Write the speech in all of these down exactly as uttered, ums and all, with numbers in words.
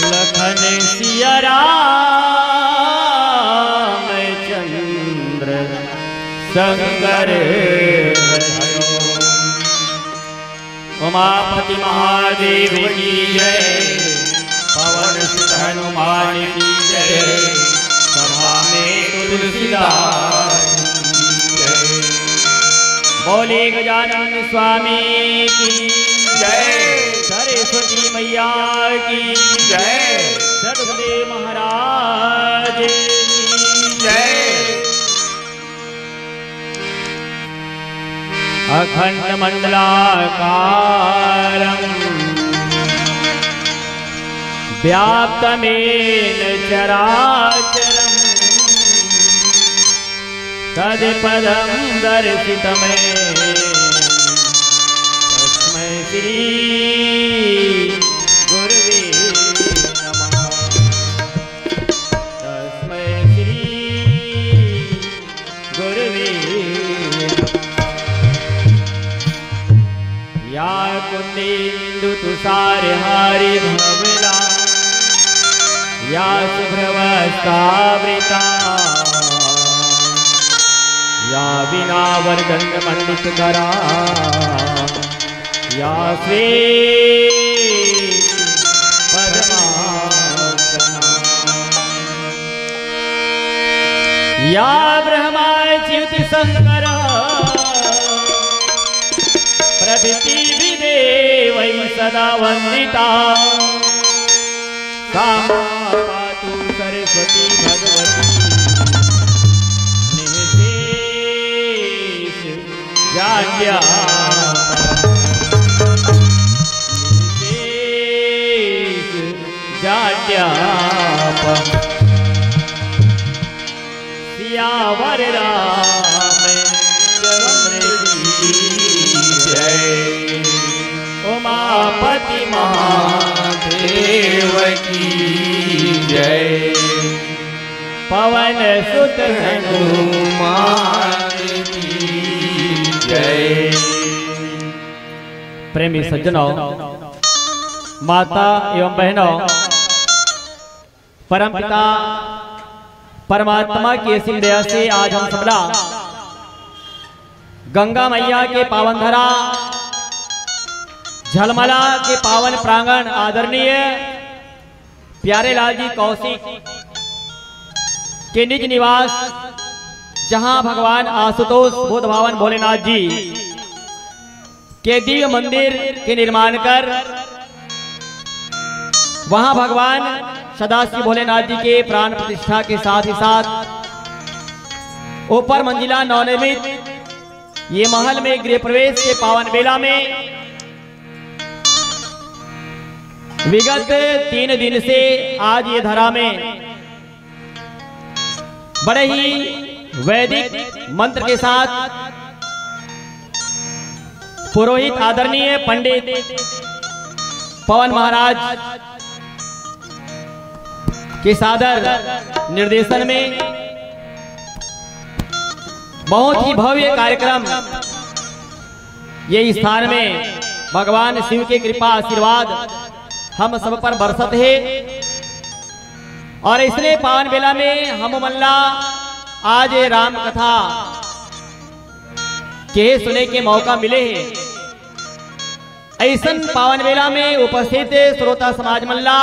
लखन सिया राम चंद्र संकर। उमापति महादेव की जय, पवन सुत हनुमान की जय, सभा में तुलसीदास की जय। बोले गजानन स्वामी की जय, सरस्वती मैया की जय, सदगुरुदेव महाराज की जय। अखंड मंडलाकारं व्याप्तमेन चराचरं, तत्पदं दर्शितं येन तस्मै श्री गुरवे नमः। तस्मै श्री गुरवे नमः। या कुन्देन्दु तुषारहारी धवला, या शुभ्रवस्त्रावृता, या वीणावरदण्डमण्डितकरा, या श्वेत पद्मासना, या ब्रह्मा च्युति शंकर प्रभृति देवै सदा वंदिता, सा मां पातु सरस्वती भगवती निःशेष जाड्यापहम्। निःशेष जाड्यापहम्। सियावर रामचंद्र की जय। उमापति महादेव की जय। पवन सुत हनुमान की जय। प्रेमी सज्जनों, माता एवं बहनों, परमपिता परमात्मा की असीम दया से आज हम सबला गंगा मैया के पावन धरा, झलमला के पावन प्रांगण, आदरणीय प्यारे लाल जी कौशिक के निज निवास, जहां भगवान आशुतोष बोध भवन भोलेनाथ जी के दिव्य मंदिर के निर्माण कर वहां भगवान सदाशिव भोलेनाथ जी के प्राण प्रतिष्ठा के साथ ही साथ ऊपर मंजिला नवनिर्मित ये महल में गृह प्रवेश के पावन बेला में विगत तीन दिन से आज ये धरा में बड़े ही वैदिक मंत्र के साथ पुरोहित आदरणीय पंडित पवन महाराज के सादर निर्देशन में बहुत ही भव्य कार्यक्रम ये स्थान में भगवान शिव के कृपा आशीर्वाद हम सब पर बरसत हे। और इसने पावन बेला में हम मन ला आज ये राम कथा के सुने के मौका मिले हे। ऐसन पावन बेला में उपस्थित श्रोता समाज मन ला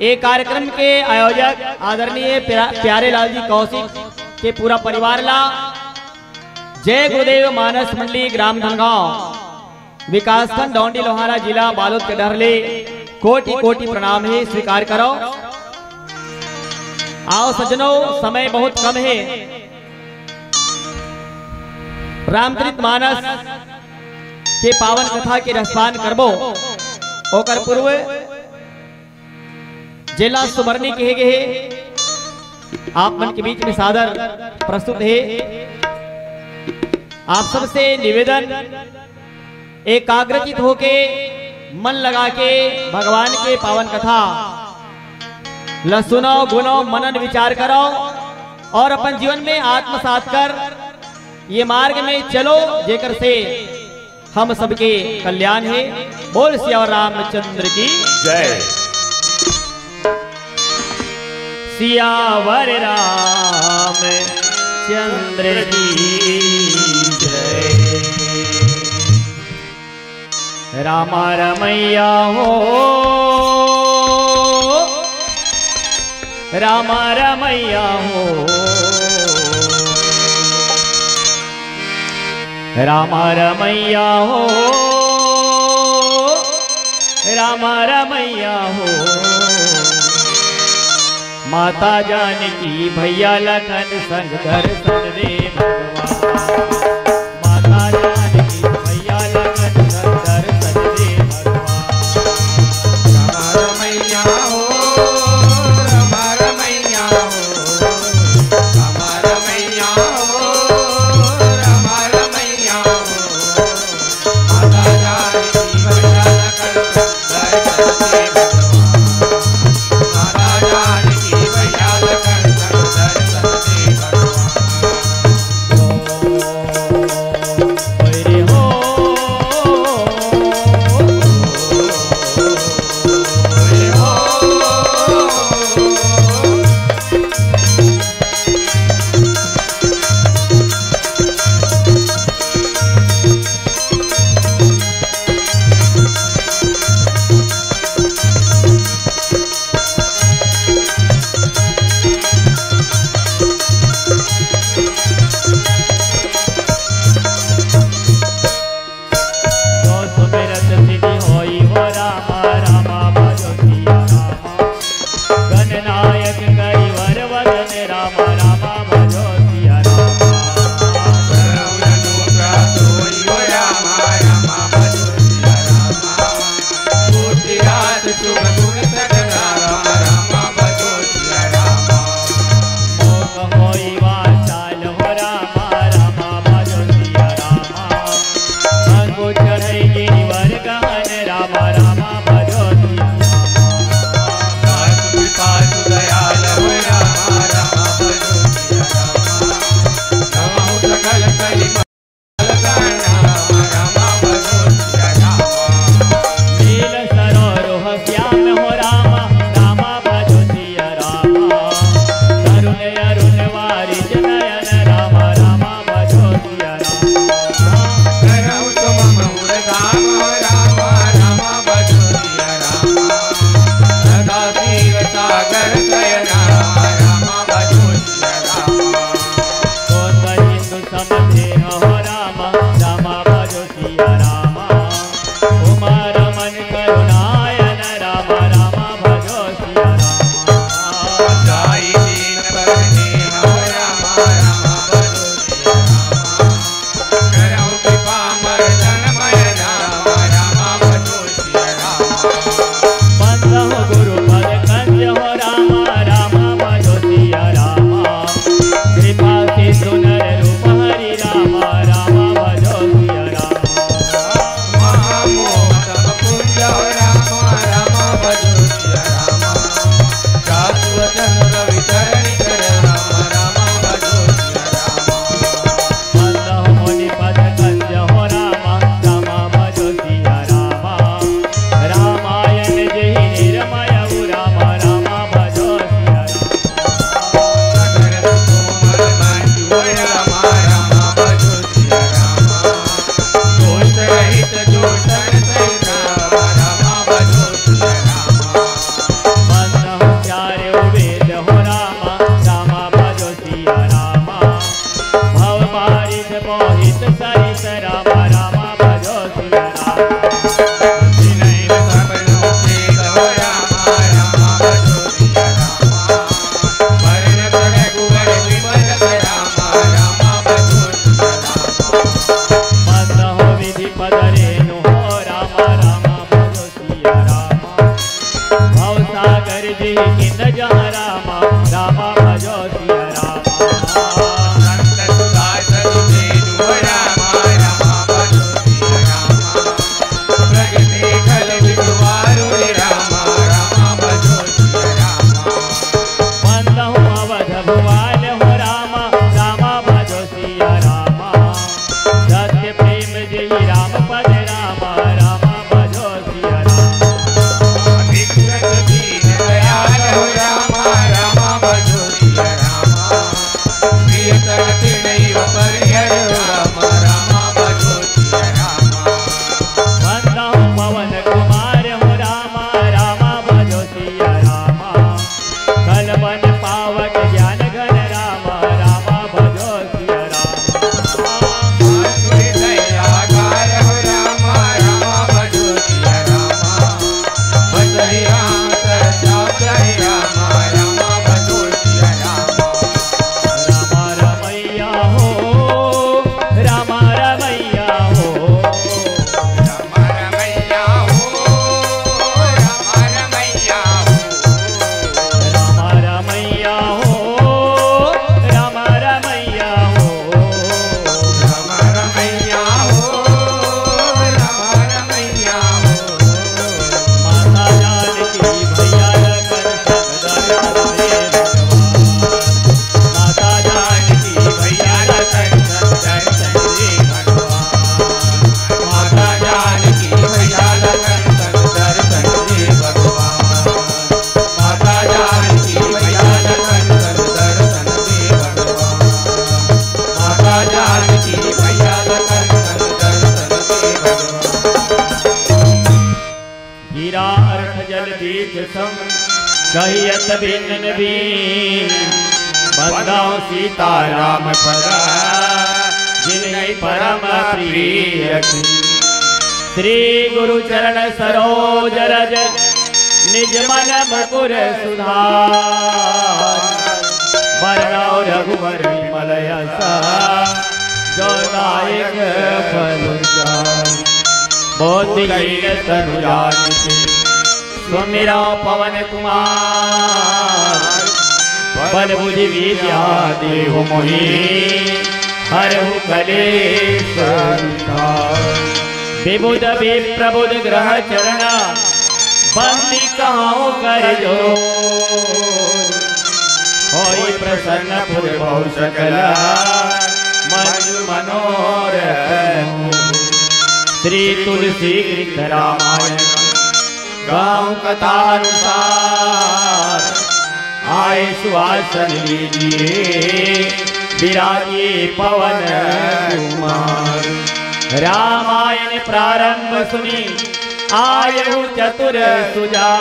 ये कार्यक्रम के आयोजक आदरणीय प्या-, प्यारे लाल जी कौशिक के पूरा परिवार ला जय गुरुदेव मानस मंडली ग्राम धनगांव विकासखंड डौंडी लोहारा जिला बालोद के डहर ले कोटि कोटि प्रणाम हे, स्वीकार करो। आओ सज्जनों, समय बहुत कम हे, रामचरित मानस के पावन कथा के रसपान करबो, ओकर पूर्व जेला सुमरनी कहे गे हे, आप मन के बीच में सादर प्रस्तुत हे। आप सबसे निवेदन, एकाग्रचित होके, मन लगा के भगवान के पावन कथा ल सुनो, गुनो, मनन विचार करो और अपन जीवन में आत्मसात कर ये मार्ग में चलो, जेकर से हम सबके कल्याण हे। बोल सियावर रामचंद्र की जय। सियावर रामचंद्र की जय। रामा रमैया हो, रामा रमैया हो, रामा रमैया हो, रामा रमैया हो। माता जानकी भैया लखन संग दर्शन दे भगवान। माता जानकी भैया लखन संग दर्शन दे भगवान। रामा रमैया हो, रामा रमैया हो, रामा रमैया हो, रामा रमैया हो। माता जानकी भैया लखन संग दर्शन दे भगवान। माता जानकी भैया लखन संग दर्शन दे भगवान। जी किंद जहाँ रामा, रामा भजो सिया रामा। संत सुदासन सेनु रामा, रामा भजो सिया रामा। प्रगटे खल विद्वारु रामा, रामा भजो सिया रामा। बंदहु अवध भुआल हो रामा, रामा भजो सिया रामा। सत्य प्रेम जय राम पद रामा, रामा भजो सिया रामा। विगत दीन दयाल हो रामा, रामा भजो सिया रामा। प्रिय तड़पे नैव परिहर हो रामा, रामा भजो सिया रामा। बंदहु पवन कुमार हो रामा, रामा भजो सिया रामा। कल बन पावक ज्ञान घन रामा, रामा भजो सिया रामा। आसुर दयागार हो रामा, रामा भजो सिया रामा। बसहि राम सरसाप रहे रामा, रामा भजो सिया रामा। रामा रमैया हो, रामा रमैया हो। रामा रमैया हो, रामा रमैया हो। रामा रमैया हो, रामा रमैया हो। रामा रमैया हो, रामा रमैया हो। माता जानकी भैया लखन संग दर्शन दे भगवान। माता जानकी भैया लखन संग दर्शन दे भगवान। माता जानकी भैया लखन संग दर्शन दे भगवान। माता जानकी भैया लखन संग दर्शन दे भगवान। माता जानकी भैया लखन संग दर्शन दे भगवान। गिरा अर्थ जल दीख सम कहियत बिनन बीन। बंदहु सीता राम पद जिनहि परम प्रिय की। श्री गुरु चरण सरोज रज निज मन मुकुर सुधार। बरनउँ रघुवर विमल यस जो दायक फल चारि। बहुत दीन तनु जानिके सुमिरउँ पवन कुमार। बल बुद्धि विद्या देहु मोहि हरहु कलेस विकार। विबुध विप्रबुध ग्रह चरण बंदी कहउँ कर जोर। होई प्रसन्न पुर बहु सकल मंजु मनोरथ। श्री तुलसी कृत रामायण गाँव कथानुसार आए सुआसन लीजिए विराजे पवन कुमार। रामायण प्रारंभ सुनि आयउ चतुर सुजान।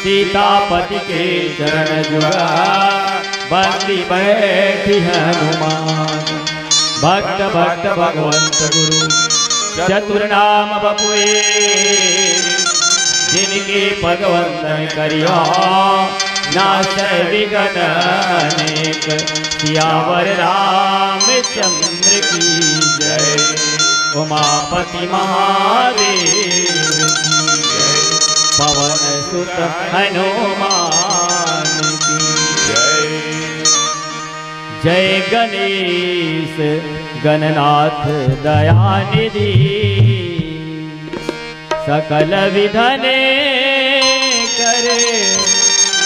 सीतापति के चरण जुगा बंदी बैठी हनुमान। भक्त भक्त भगवंत गुरु चतुर नाम बपुए। जिनके पग वंदन करियो नासै विघ्न अनेक। सियावर रामचंद्र की जय। उमापति महादेव की जय। पवन सुत हनुमान की जय। जय गणेश गणनाथ दयानिधि। सकल विघ्न करे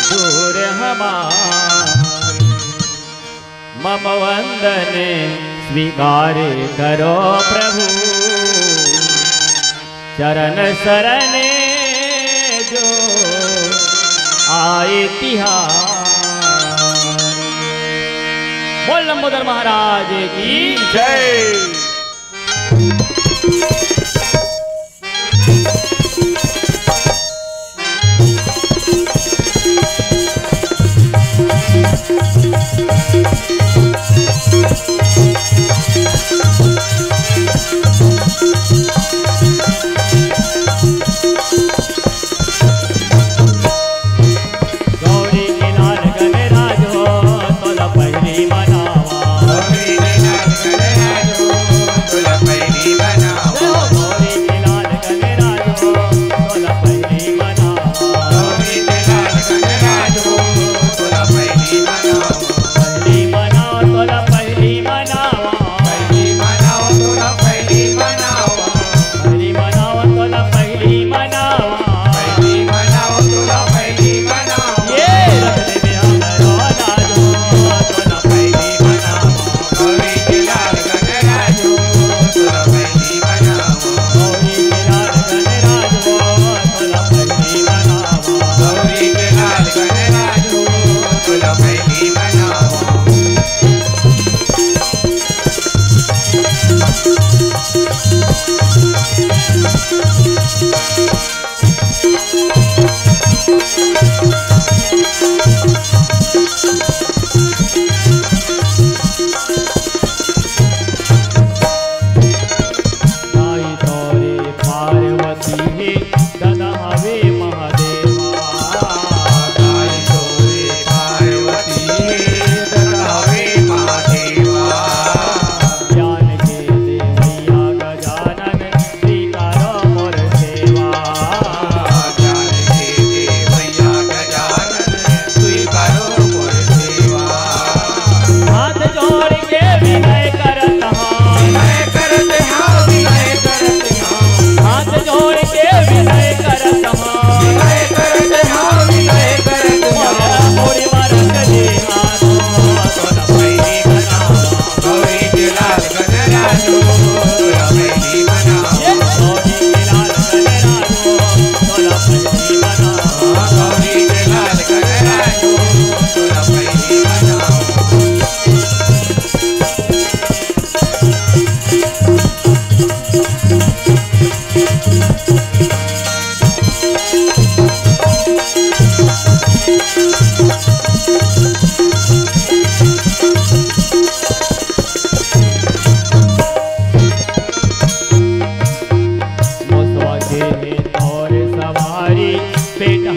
दूर हमार। मम वंदन स्वीकार करो प्रभु। चरण शरण जो आए तिहार। बोल लंबोदर महाराज की जय। गौरी के लाल गणराज हो, तोला पहिली मनावा। गौरी के लाल गणराज हो, तोला पहिली मनावा। गौरी के लाल गणराज हो, तोला पहिली मनावा।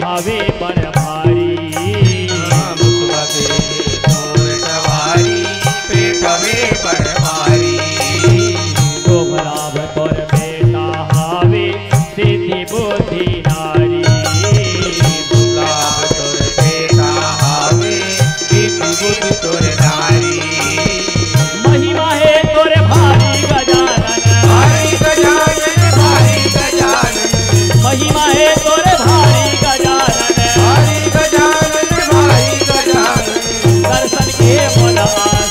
हवे बड़ भारी। मुसवा के तोर सवारी, पेट हवे बड़ भारी। शुभ लाभ तोर बेटा हवे, सिद्धि बुद्धि नारी। शुभ लाभ तोर बेटा हवे, सिद्धि बुद्धि तोर नारी। महिमा हे तोर भारी गजानन। भारी गजानन, भारी गजानन। महिमा हे तोर भारी गजानन। भारी गजानन, भारी गजानन। दर्शन के मोला आस,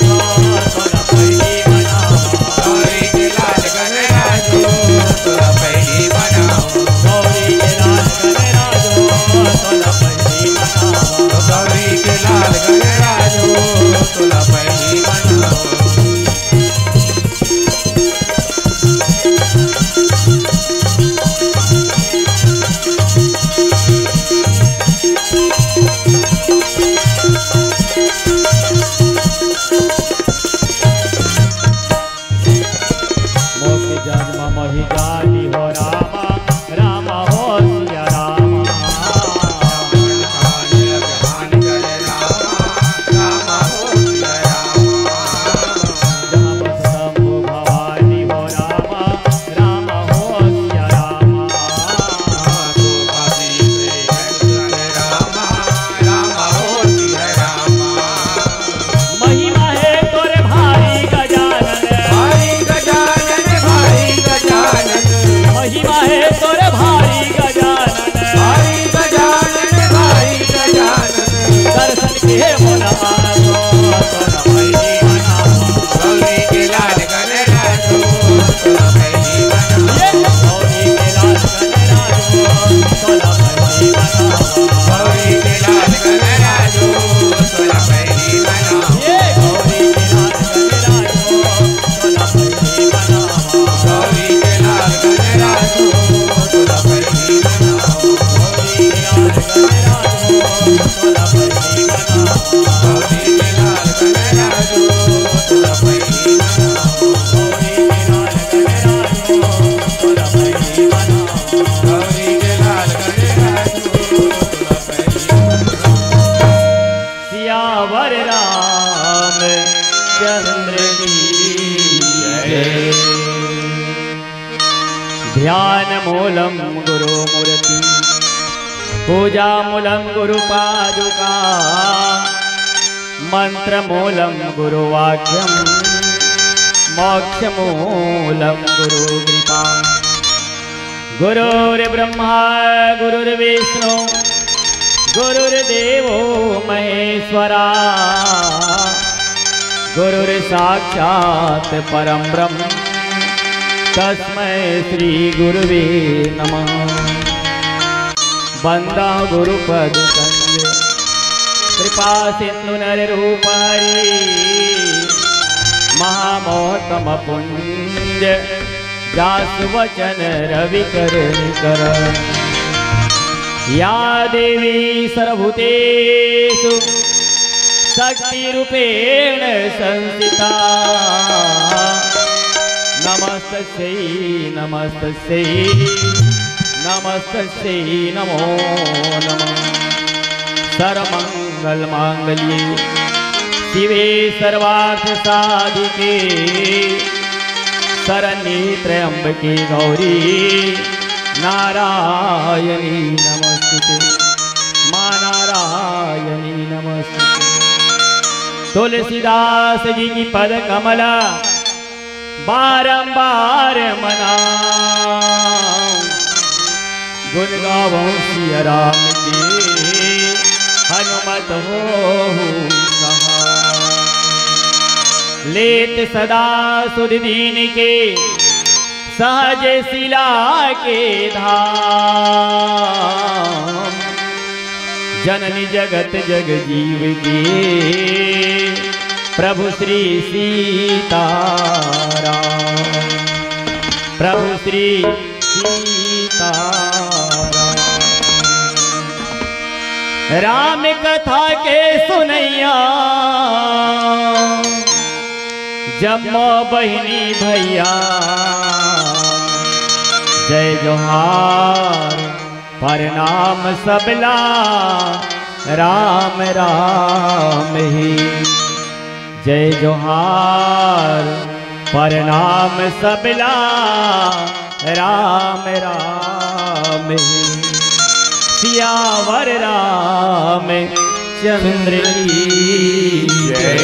तोला पहिली मनावा। गौरी के लाल गणराजो, तोला पहिली मनावा। गौरी के लाल गणराजो, तोला पहिली मनावा। गौरी के लाल गणराजो, तोला पहिली मनावा। मोके जन्म मही जानी हो रामा, रामा हो सिया रामा। जहाँ बस शंभु भवानी हो रामा, रामा हो सिया रामा। महिमा हे तोर भारी गजानन। भारी गजानन, भारी गजानन। महिमा हे तोर भारी गजानन। भारी गजानन, भारी गजानन। दर्शन के मोला आसो, तोला पहिली मनावा। गौरी के लाल गणराजो, तोला पहिली मनावा। ये गौरी के लाल गणराजो, तोला पहिली मनावा। गौरी के लाल गणराजो, तोला पहिली मनावा। ये गौरी के लाल गणराजो, तोला पहिली मनावा। गौरी के लाल गणराजो, तोला पहिली मनावा। गौरी के लाल गणराजो, तोला पहिली मनावा। गौरी के लाल गणराजो, तोला पहिली मनावा। गौरी के लाल गणराजो, तोला पहिली मनावा। गौरी के लाल गणराजो, तोला पहिली मनावा। सियावर रामचंद्र की जय। ध्यान मूलम गुरु मूर्ति, पूजा मूलम गुरु पादुका, मंत्र मूलम गुरु वाक्यम, मोक्ष मूलम गुरु कृपा। गुरुर्ब्रह्मा गुरुर्विष्णु गुरुर्देवो महेश्वरा। गुरुर्साक्षात् परं ब्रह्म तस्मै श्री गुरुवे नमः। वंदा गुरुपद संग कृपा सिंधु नर रूप हरि। महामोहतम पुंज जासु वचन रवि कर निकर। या देवी सर्वभूतेषु शक्ति रूपेण संस्थिता। नमस्तस्यै नमस्तस्यै नमस्तस्यै नमो नमः। सर्वमंगल मांगल्ये शिवे सर्वार्थ साधिके शरण्ये त्र्यंबके गौरी नारायणी नमस्तुते। माँ नारायणी नमस्तुते। तुलसीदास जी की पद कमल बारंबार मनाऊं, गुण गावों सिया राम के, हनुमत होहु सहाय। लेत सदा सुध दीन के, सहज सिला के धाम। जननी जगत जग जीव के, प्रभु श्री सीताराम, प्रभु श्री सीताराम। राम कथा के सुनैया, जम्मो बहिनी भैया, जय जोहार। प्रणाम सबला राम राम ही। जय जोहार। प्रणाम सबला राम राम ही। सियावर राम चंद्र की जय।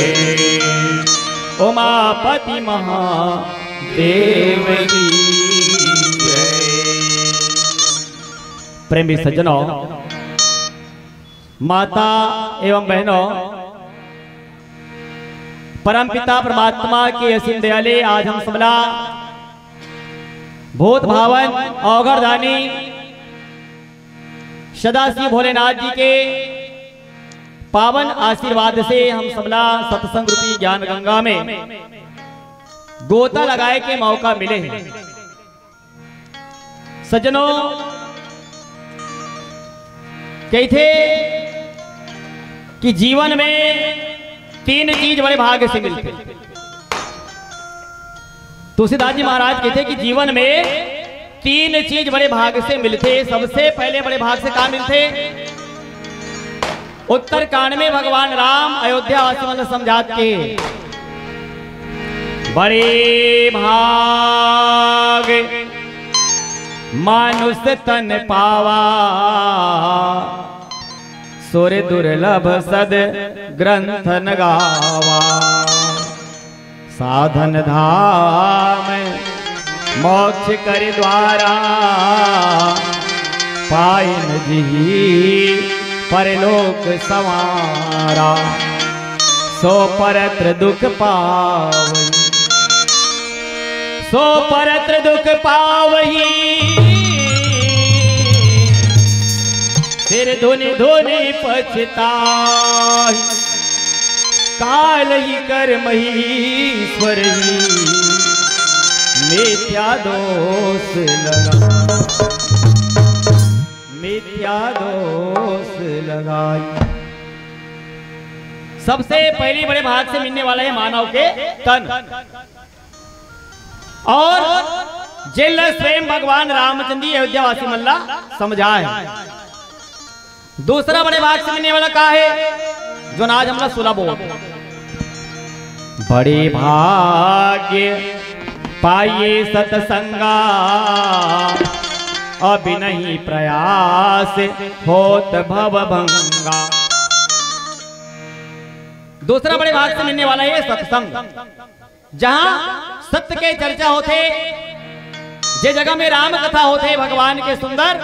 उमापति महादेव की जय। प्रेमी सज्जनों, माता एवं बहनों, परमपिता परमात्मा के असीम दया ले आज हम सबला भूत भावन औघड़दानी सदाशिव भोलेनाथ जी के पावन आशीर्वाद से हम सबला सत्संग रूपी ज्ञान गंगा में गोता लगाए के मौका मिले हे। सज्जनों, कहिथे कि जीवन में तीन चीज बड़े भाग्य से मिलथे। तुलसीदास जी महाराज कहिथे कि जीवन में तीन चीज बड़े भाग्य से मिलथे। सबसे पहले बड़े भाग से का मिलथे? उत्तरकांड में भगवान राम अयोध्या वासी मन ल समझात के, बड़े भाग मानुष तन पावा, सुर दुर्लभ सद ग्रंथ न गावा। साधन धाम मोक्ष कर द्वारा, पाइन जिहि परलोक संवारा। सो परत्र दुख पावही, सो परत्र दुख पावही, सिर धुनि धुनि पछताही। काल ही कर महीश्वर ही, मिथ्या दोष लगा, मिथ्या दोष लगाई। सबसे पहली बड़े भाग से मिलने वाला है मानव के तन। और जेला स्वयं भगवान रामचंद्र जी अयोध्या वासी मन ला समझाए। दूसरा बड़े भाग से मिलने वाला का है, जो आज हमला सुलभ हो। बड़े भाग्य पाइए सतसंगा, अब नहीं प्रयास होत भव भंगा। दूसरा बड़े भाग से मिलने वाला है सत्संग, जहां सत्य के चर्चा होथे, जे जगह में राम कथा होथे, भगवान के सुंदर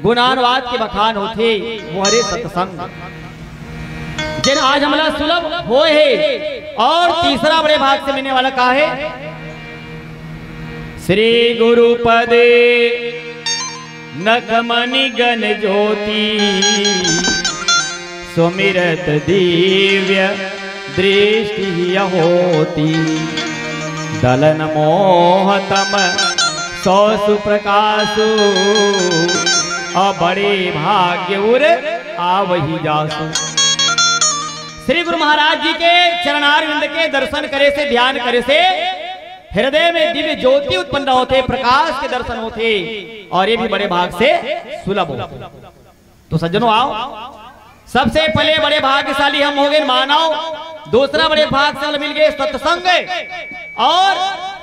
गुणानुवाद के बखान होथे, वो हरे सत्संग, जेन आज हमला सुलभ होए हे। और तीसरा बड़े भाग से मिलने वाला का है? श्री गुरुपद नखमणि गण ज्योति, सुमिरत दिव्य दृष्टि हिय होती। दलन मोह तम सौ सुप्रकाशु, अब बड़े भाग्य उर आवही जासु। श्री गुरु महाराज जी के चरणारविंद के दर्शन करे से, ध्यान करे से हृदय में दिव्य ज्योति उत्पन्न होथे, प्रकाश के दर्शन होथे, और ये भी बड़े भाग से सुलभ होथे। तो सज्जनों, आओ, सबसे पहले बड़े भाग्यशाली हम हो गए मानव, दूसरा बड़े भाग से मिल गए सत्संग, और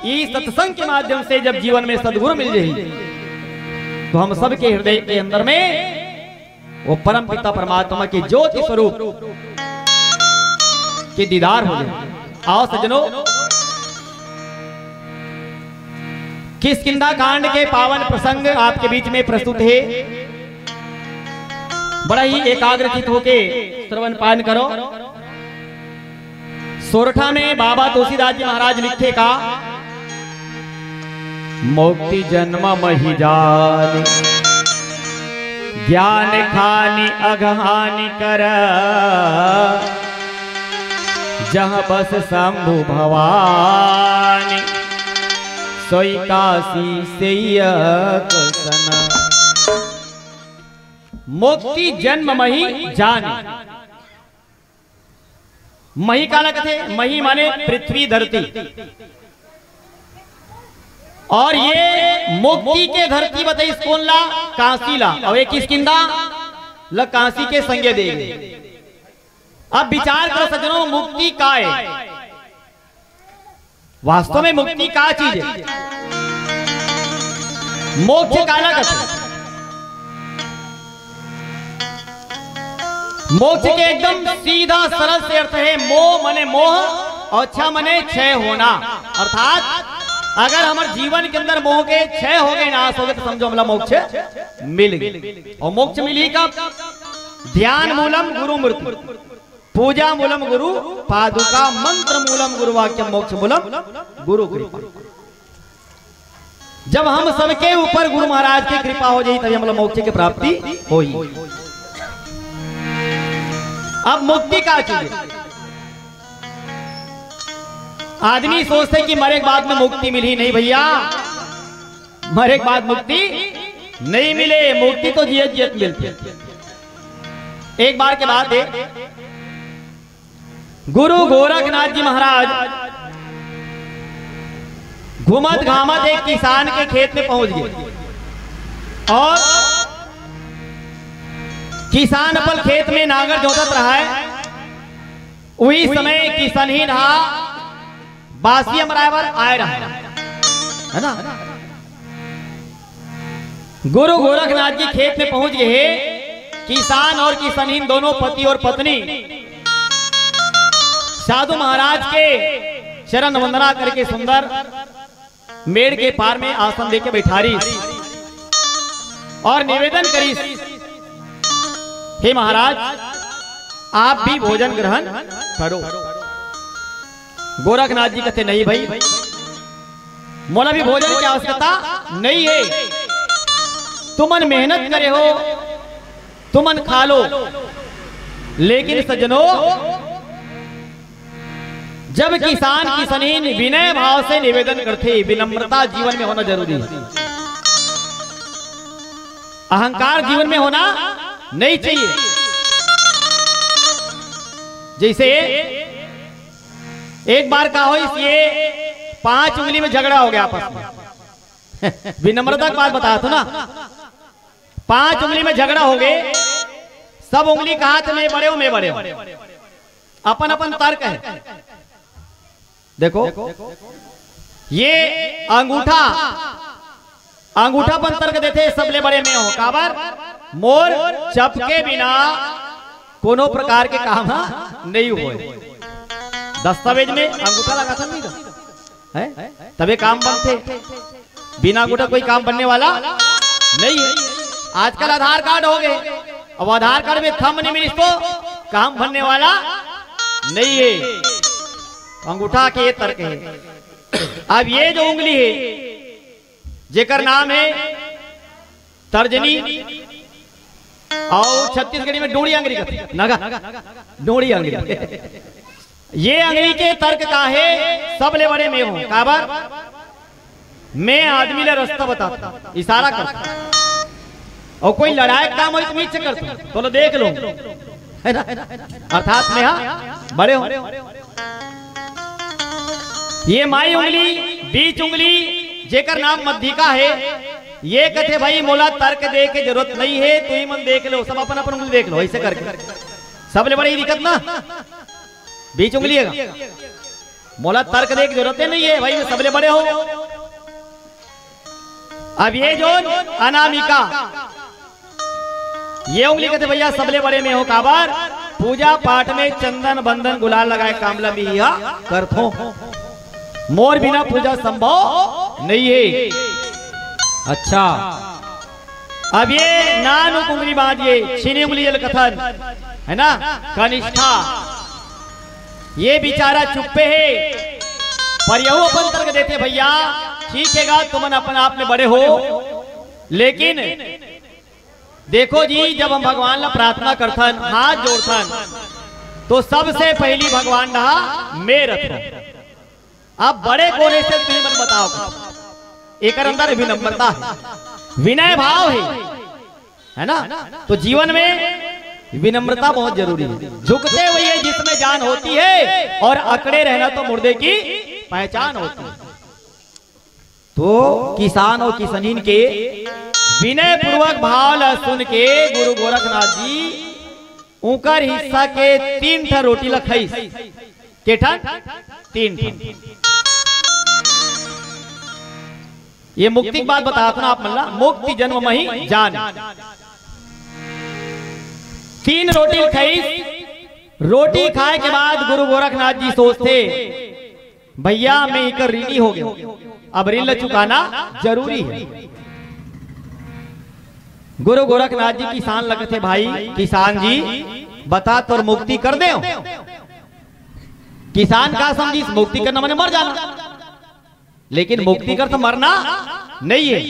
इस सत्संग के माध्यम से जब जीवन में सदगुरु मिल जाए, तो हम सबके हृदय के अंदर में वो परम पिता परमात्मा के ज्योति स्वरूप के दीदार हो जाए। आओ सज्जनों, किष्किंधा कांड के पावन प्रसंग आपके बीच में प्रस्तुत है। बड़ा ही एकाग्रचित होके श्रवण पान करो। सोरठा में बाबा तुलसीदास जी महाराज लिखे का, मुक्ति जन्म महि जानि, ज्ञान खानि अगहानि कर, जहाँ बस शंभु भवानी, सोई काशी से अकसना। मुक्ति जन्म महि जानि। मही काला कथे? मही माने पृथ्वी धरती। और ये मुक्ति के धरती बताइस कोन ला? काशी ला। और ये किसकिन दा? ल काशी के संगे दे गे। अब विचार करो सज्जनों, मुक्ति का है? वास्तव में मुक्ति का चीज है? मोक्ष काला कथे? मोक्ष के एकदम सीधा सरल से अर्थ है, मोह मने मोह और क्ष मने क्षय होना। अर्थात अगर हमर जीवन के अंदर मोह के क्षय हो गए, नाश हो गए, तो समझो हमला मोक्ष मिल गए। और मोक्ष मिली कब? ध्यान मूलम गुरु मूर्ति, पूजा मूलम गुरु पादुका, मंत्र मूलम गुरु वाक्य, मोक्ष मूलम गुरु कृपा। जब हम सबके ऊपर गुरु महाराज की कृपा हो जाई, तभी हमला मोक्ष की प्राप्ति होई। अब मुक्ति का चीज है? आदमी सोचते कि मरे के बाद में मुक्ति मिली, नहीं भैया, मरे के बाद मुक्ति नहीं मिले, मुक्ति तो जियत जियत मिलती। एक बार के बाद है, गुरु गोरखनाथ जी महाराज घूमत घामत एक किसान के खेत में पहुंच गए और किसान अपन खेत में नांगर जोतत रहा है। उही समय किसनहिन हा बासी अमराए बर आए रहा है, है ना? गुरु गोरखनाथ जी खेत में पहुंच गए हैं। किसान और किसनहिन दोनों पति और पत्नी साधु महाराज के चरण वंदना करके सुंदर मेड़ के पार में आसन देके बैठारिस और निवेदन करिस, "हे महाराज, आप भी भोजन ग्रहण करो।" गोरखनाथ जी कहते, "नहीं भाई, मोला भी भोजन की आवश्यकता नहीं है। तुमन मेहनत करे हो, तुमन खा लो।" लेकिन सज्जनों, जब किसान किसनहिन विनय भाव से निवेदन करथे, विनम्रता जीवन में होना जरूरी है। अहंकार जीवन में होना नहीं चाहिए। जैसे एक बार का होइस, ये पांच उंगली में झगड़ा हो गया आपस में। विनम्रता की बात बताया था ना, पांच उंगली में झगड़ा हो गए, सब उंगली कहा थे, "मैं बड़े हूं, मैं बड़े हूं।" अपन अपन तर्क है। देखो, ये अंगूठा, अंगूठा अपन तर्क देथे, "सबले बड़े मैं हूं।" काबर? मोर चप के बिना कोनो प्रकार के काम ह नहीं होय। दस्तावेज में अंगूठा लगाथन नहीं तो, हैं? तबे काम बनथे। बिना अंगूठा कोई काम बनने वाला नहीं है। आजकल आधार कार्ड हो गए, अब आधार कार्ड में थंब नहीं मिलिस तो काम बनने वाला नहीं है। अंगूठा के ये तर्क है। अब ये जो उंगली है, जेकर नाम है तर्जनी, और छत्तीसगढ़ी में डोड़ी अंगरी कहते हैं, नगा, डोड़ी अंगरी। ये अंगरी के तर्क का है, सबले बड़े मैं हूं। काबर? मैं आदमी ला रास्ता बताता, इशारा करता, और कोई लड़ाई का काम होई तो नीचे करता, तो लो देख लो, है ना? अर्थात मैं, हाँ, बड़े हो। ये माई उंगली, बीच उंगली, जेकर नाम मध्यिका है, ये कथे, "भाई, मोला तर्क दे के जरूरत नहीं है, तुही मन देख लो, सब अपन अपन उंगली देख लो।" ऐसे करके सबले बड़े ही दिक्कत ना, बीच उंगली है। मोला तर्क दे के जरूरत ही नहीं है भाई, मैं सबले बड़े हो। अब ये जो अनामिका, ये उंगली कहते, "भैया, सबले बड़े मैं हो।" काबर? पूजा पाठ में चंदन बंदन गुलाल लगाए काम ला मैं ही करथो, मोर बिना पूजा संभव नहीं है। अच्छा, अब ये नान उंगली बांध, ये छीनी उंगली ये कथन, है ना, कनिष्ठा, ये बेचारा चुप्पे है, पर यहू अपन तर्क देथे, "भैया, ठीक है गा, तुमन अपन आप में बड़े हो, लेकिन देखो जी, जब हम भगवान ला प्रार्थना करथन, हाथ जोड़थन, तो सबसे पहली भगवान डहा मैं रथों। अब बड़े कोने से तुम मन बताओ।" एकर अंदर विनम्रता है, विनय भाव है, है ना? तो जीवन में विनम्रता बहुत जरूरी है। झुकते हुए जिसमें जान होती है और अकड़े रहना तो मुर्दे की पहचान होती है। तो किसान अउ किसनिन के विनय पूर्वक भाव ला सुन के गुरु गोरखनाथ जी उंकर हिस्सा के तीन ठा रोटी ला खइस। के ठन? तीन ठन। ये मुक्ति के बात बतात हंव ना आप मन ला, मुक्ति जन्म मही जान। तीन रोटी खइस। रोटी खाय के बाद गुरु गोरखनाथ जी सोचथे, भइया, मैं इकर ऋणी हो गेंव, अब ऋण ला चुकाना जरूरी हे। गुरु गोरखनाथ जी किसान ला कथे, भाई किसान जी, बता, तोर मुक्ति कर देंव। किसान का समझिस, मुक्ति करना माने मर जाना, लेकिन मुक्ति कर तो मरना नइ हे।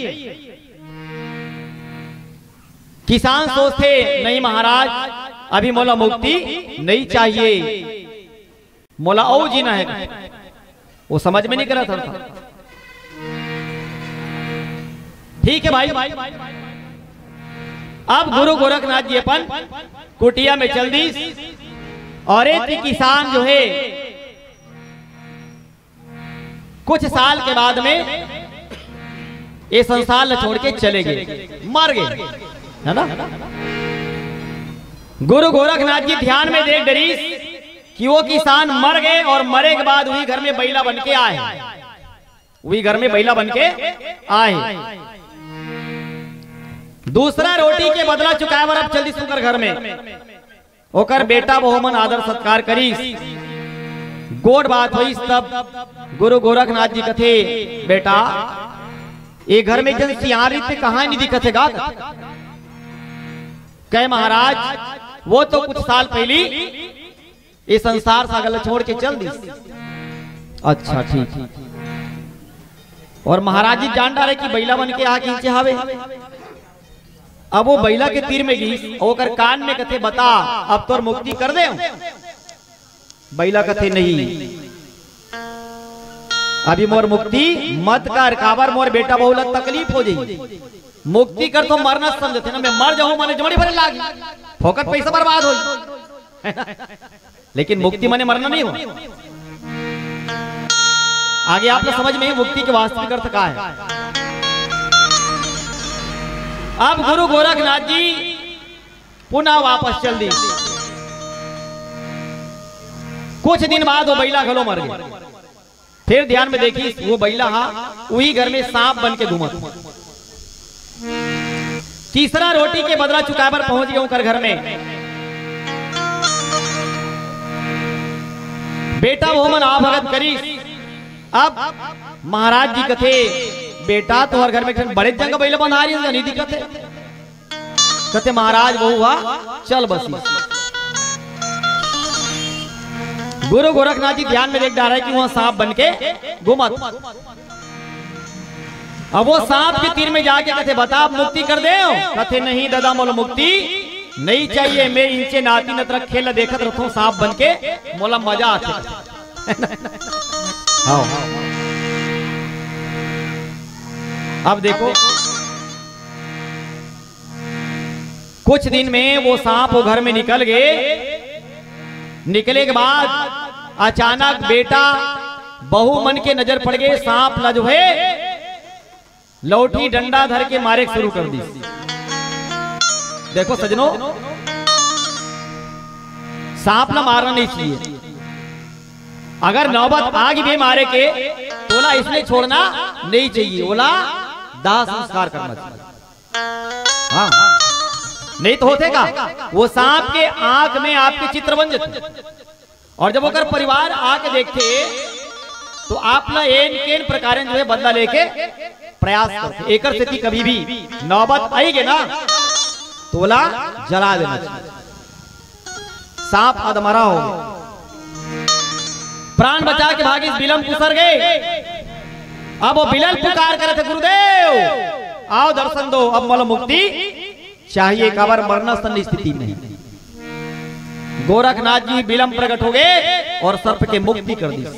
किसान सोचथे, नहीं महाराज, अभी मोला मुक्ति नइ चाहिए, मोला अउ जीना हे। वो समझ में नइ करत हस। ठीक हे भाई, अब गुरु गोरखनाथ जी अपन कुटिया में चल दिस अउ एक किसान जो हे कुछ साल के बाद में ये संसार ला छोड़ के चले गे, मर गे, हे ना? गुरु गोरखनाथ जी ध्यान में देख डरिस कि वो किसान मर गे अउ मरे के बाद उही घर में बइला बन के आय हे, उही घर में बइला बन के आय हे। दूसरा रोटी के बदला चुकाय बर अब चल दिस उंकर घर में। ओकर बेटा बहू मन आदर सत्कार करिस, गोठ बात होइस। तब गुरु गोरखनाथ जी कथे, बेटा, ये घर में एक झन सियान रहिस, कहाँ नइ दिखत हे गा? कहे महाराज, वो तो कुछ साल पहिली ये संसार सागर ला छोड़ के चल दिस। अच्छा, ठीक। अउ महाराज जी जान डारे कि बइला बन के आके नीचे हावे। अब वो बइला के तीर में गिस अउ ओकर कान में कथे, बता, अब तोर मुक्ति कर देंव? बइला कथे, नहीं, अभी मोर मुक्ति मत कर, काबर मोर बेटा बहू ला तकलीफ हो जाही। मुक्ति कर तो मरना समझथे ना, मैं मर जाहूं माने जोड़ी भरे लागी, फोकट पैसा बर्बाद होही। लेकिन मुक्ति माने मरना नहीं हो। आगे आप लोग समझ में ही मुक्ति के वास्तविक अर्थ का है। अब गुरु गोरखनाथ जी पुनः वापस चल दिस। कुछ दिन बाद वो बइला घलो मर गे। फिर ध्यान में देखिस, वो बइला हा उही घर में सांप बन के घूमत। तीसरा रोटी के बदला चुकाय बर पहुंच गे ओकर घर में। बेटा बहू मन आवभगत करिस। अब महाराज जी कथे, बेटा, तोहर घर में एक ठन बड़े जंग बइला बंधा रहिस, नहीं दिखत हे। कथे, महाराज बहू हा चल बसिस। गुरु गोरखनाथ जी ध्यान में देख डारे कि वो सांप बन के घूमत। अब वो सांप के तीर में जाके कथे, बता, अब मुक्ति कर देंव? कथे, नहीं दादा, मोला मुक्ति नहीं चाहिए, मैं इंचे नाती नतरा खेल देखत रहथंव सांप बन के, मोला मजा आथे। हाँ। अब देखो, कुछ दिन में वो सांप वो घर में निकल गे। निकले के बाद अचानक बेटा बहू मन के नजर पड़ गे, सांप ला जो है लौठी डंडा धर के मारे के शुरू कर दिस। देखो सजनो, सांप ला मारना नहीं चाहिए। अगर नौबत आ गे मारे के, तो ओला इसने छोड़ना नहीं चाहिए, ओला दाह संस्कार करना चाहिए। हाँ, नहीं तो होथे का, वो सांप के आंख में आपके चित्र बन जाथे। अउ जब ओकर परिवार आके देखथे, तो आप ला एन केन प्रकार जो है बदला लेके प्रयास करथे। एकर सेती कभी भी नौबत आही गे ना, तो ओला जला देना चाहिए। सांप अधमरा हो गे, प्राण बचा के भागिस, बिलम कुसर गे। अब वो बिलम पुकार करे थे, गुरुदेव, आओ दर्शन दो, अब मोला मुक्ति चाहिए, काबर मरना सन स्थिति में। गोरखनाथ जी बिलम प्रकट हो गे अउ सर्प के मुक्ति कर दिस।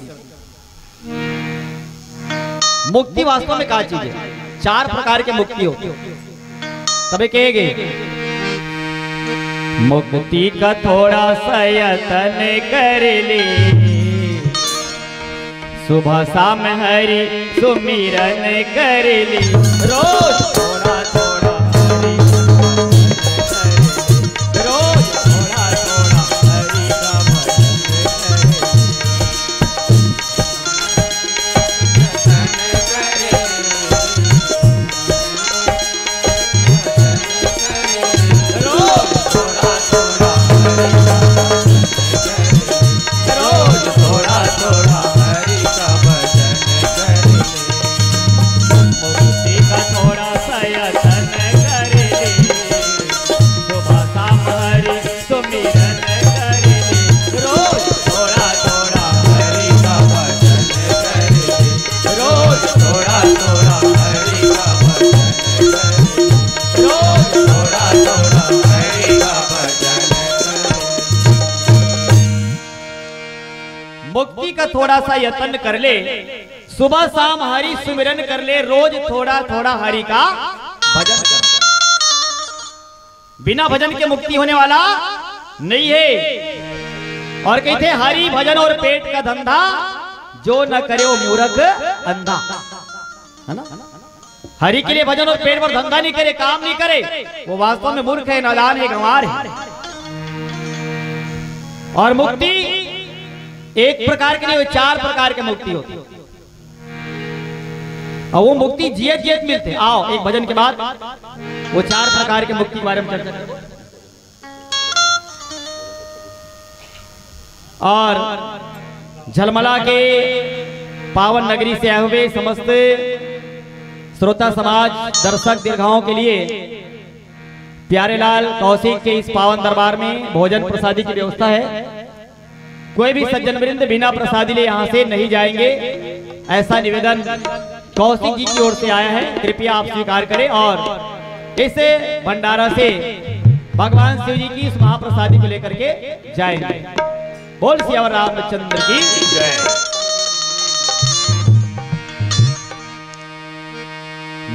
मुक्ति वास्तव में का चीज है? चार प्रकार के मुक्ति होथे। तभे कहे गे, मुक्ति का थोड़ा सा यतन कर ले, सुबह शाम हरि सुमिरन कर ली, रोज थोड़ा थोड़ा हरि का भजन कर ली, रोज थोड़ा थोड़ा हरि का भजन कर ली। रोज थोड़ा थोड़ा हरि का भजन कर ले। रोज थोड़ा थोड़ा हरि का भजन कर ले। मुक्ति का थोड़ा सा यतन कर ले। सुबह शाम हरि सुमिरन कर ले। रोज थोड़ा थोड़ा हरि का भजन कर ले। रोज थोड़ा थोड़ा हरि का भजन कर ले। रोज थोड़ा थोड़ा हरि का भजन कर ले। मुक्ति का थोड़ा सा यतन कर ले, सुबह शाम हरि सुमिरन कर ले, रोज थोड़ा थोड़ा हरि का भजन कर ले। बिना भजन के मुक्ति होने वाला नहीं है। और कहते हैं, हरि भजन और पेट का धंधा, जो न करे वो मूरख अंधा, है ना? हरि के लिए भजन और पेट भर धंधा नहीं करे, काम नहीं करे, वो वास्तव में मूर्ख है, नादान है, गंवार है। और मुक्ति एक प्रकार की नहीं, चार प्रकार की मुक्ति होती है। और वो मुक्ति जियत जियत मिलते। आओ, एक भजन के बाद वो चार प्रकार के मुक्ति के बारे में चर्चा करें। और झलमला के पावन नगरी से आए हुए समस्त श्रोता समाज, दर्शक, दीर्घाओं के लिए प्यारे लाल कौशिक के इस पावन दरबार में भोजन प्रसादी की व्यवस्था है। कोई भी सज्जन वृंद बिना प्रसादी ले यहाँ से नहीं जाएंगे, ऐसा निवेदन कौशिक जी की ओर से आया है, कृपया आप स्वीकार करें और इस भंडारा से भगवान शिव जी की इस महाप्रसादी को लेकर के जाएंगे। बोल सियावर रामचंद्र की जय।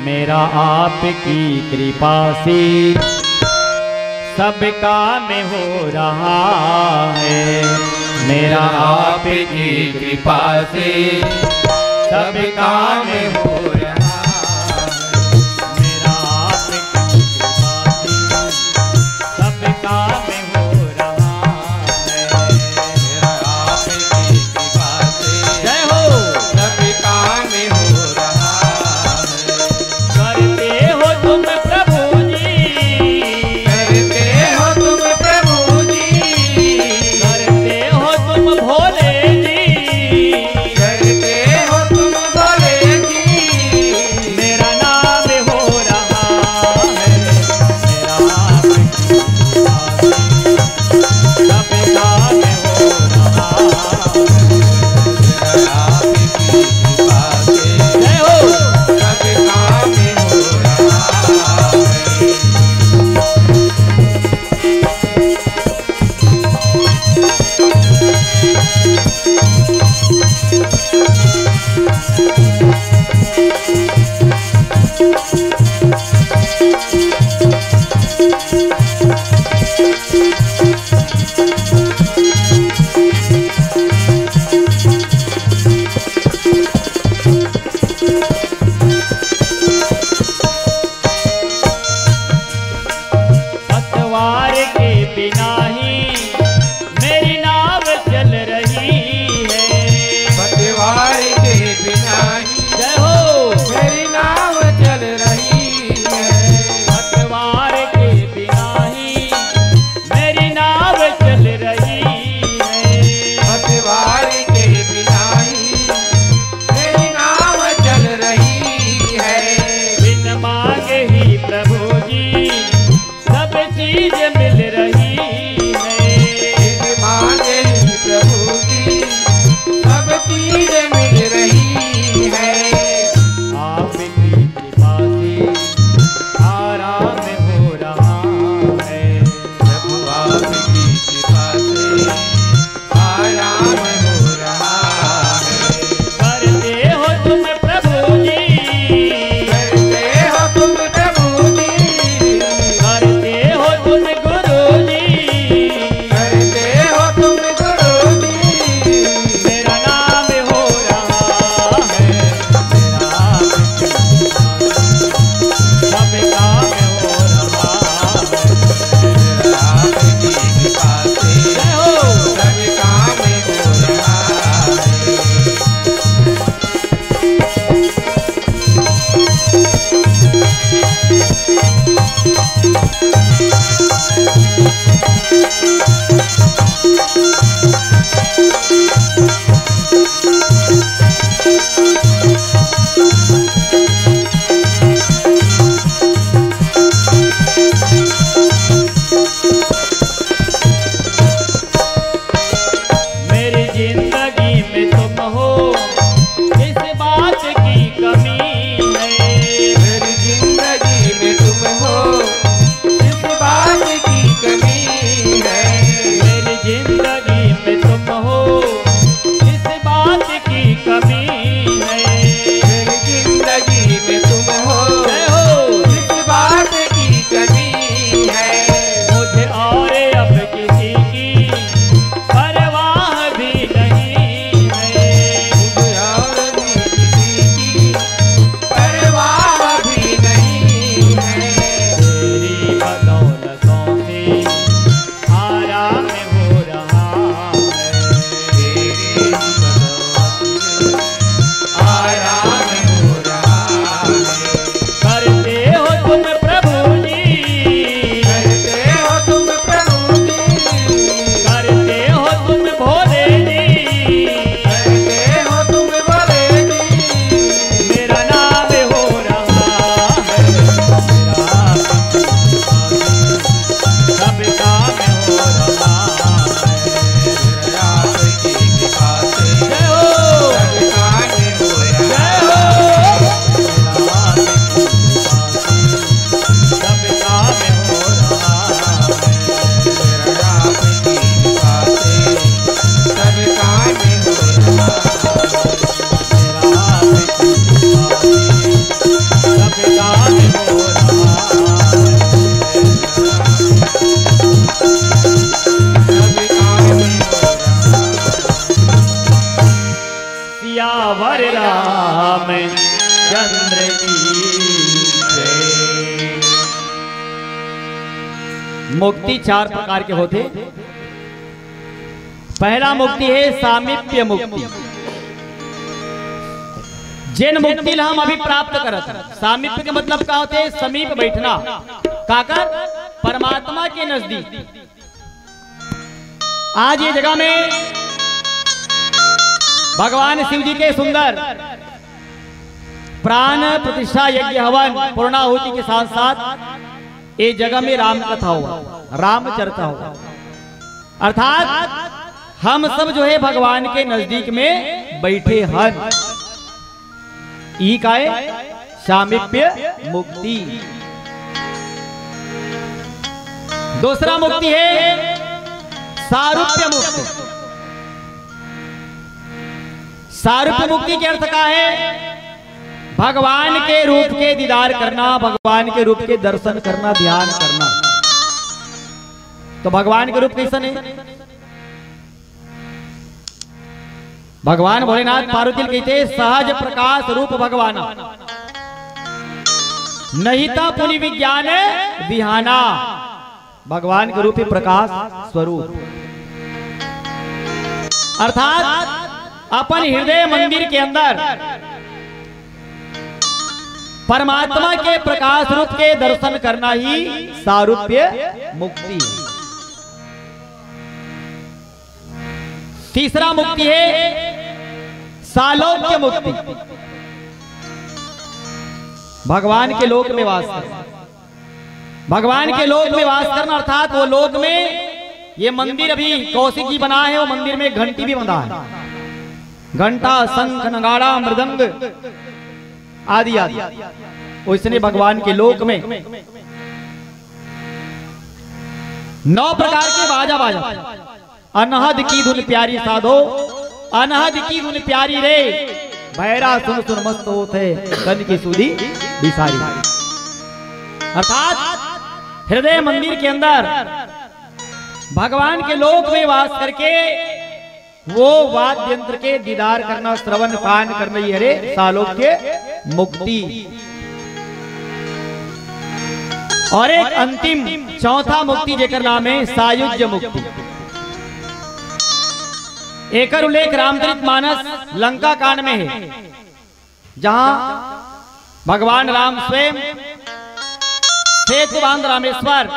मेरा आपकी कृपा से सब काम हो रहा है। मेरा आपकी कृपा से सब काम हो रहा है। मेरा आपकी कृपा से सब काम हो रहा है। मेरा आपकी कृपा से जय हो। सब काम हो रहा है। करते हो तुम प्रभु जी। करते हो तुम प्रभु जी। करते हो तुम भोले जी। करते हो तुम भोले जी। मेरा नाम हो रहा है, मेरा आपकी कृपा से सब काम हो रहा है। मेरा आपकी कृपा से जय हो। सब काम हो रहा है। पतवार के बिना ही मेरी नाव चल रही है। पतवार के बिना ही जय हो। मेरी नाव चल रही है। पतवार के बिना ही मेरी नाव चल रही है। पतवार के बिना ही मेरी नाव चल रही है। बिन मांगे ही प्रभु जी सब चीज मिल रही मुक्ति चार प्रकार के होथे। पहला मुक्ति हे सामीप्य मुक्ति। जेन मुक्ति ला हम अभी प्राप्त करत हन, सामीप्य के मतलब का होथे? समीप बैठना। काकर? परमात्मा के नजदीक। आज ये जगह में भगवान शिव जी के सुंदर प्राण प्रतिष्ठा यज्ञ हवन पूर्णाहुति के साथ साथ ये जगह में राम कथा हुआ, राम चर्चा हुआ। अर्थात हम सब जो है भगवान के नजदीक में बैठे हन। ई काय? सामीप्य मुक्ति। दूसरा मुक्ति है सारूप्य मुक्ति। सारूप्य मुक्ति के अर्थ का है? भगवान के रूप के दीदार करना, भगवान के रूप के दर्शन करना, ध्यान करना। तो भगवान के रूप कैसन है? भगवान भोलेनाथ पार्वती ल कहिथे, "सहज प्रकाश रूप भगवाना, नहीं त पुनि विज्ञान विहाना।" भगवान के रूप ही प्रकाश स्वरूप, अर्थात अपन हृदय मंदिर के अंदर परमात्मा के प्रकाश रूप के दर्शन करना ही सारूप्य मुक्ति है। तीसरा मुक्ति है सालोक्य मुक्ति। भगवान के लोक में वास करना। भगवान के लोक में वास करना अर्थात वो लोक में, ये मंदिर अभी कौशिक जी बनाए हैं, वो मंदिर में घंटी भी बंधा है, घंटा, शंख, नगाड़ा, मृदंग आदि आदि। वैसने भगवान के लोक में नौ प्रकार के बाजा बाजा। अनहद की धुन प्यारी साधो, अनहद की धुन प्यारी रे, भैरा सुन सुन मस्त होत हे, तन की सुधी बिसारी। अर्थात हृदय मंदिर के अंदर भगवान के लोक में वास करके वो वाद्य यंत्र के दीदार करना, श्रवण पान करना, ये हरे सालोक्य मुक्ति। और एक अंतिम चौथा मुक्ति जेकर नाम है सायुज्य मुक्ति। एकर उल्लेख रामचरित मानस लंका कांड में है, जहां भगवान राम स्वयं सेतु बांध रामेश्वर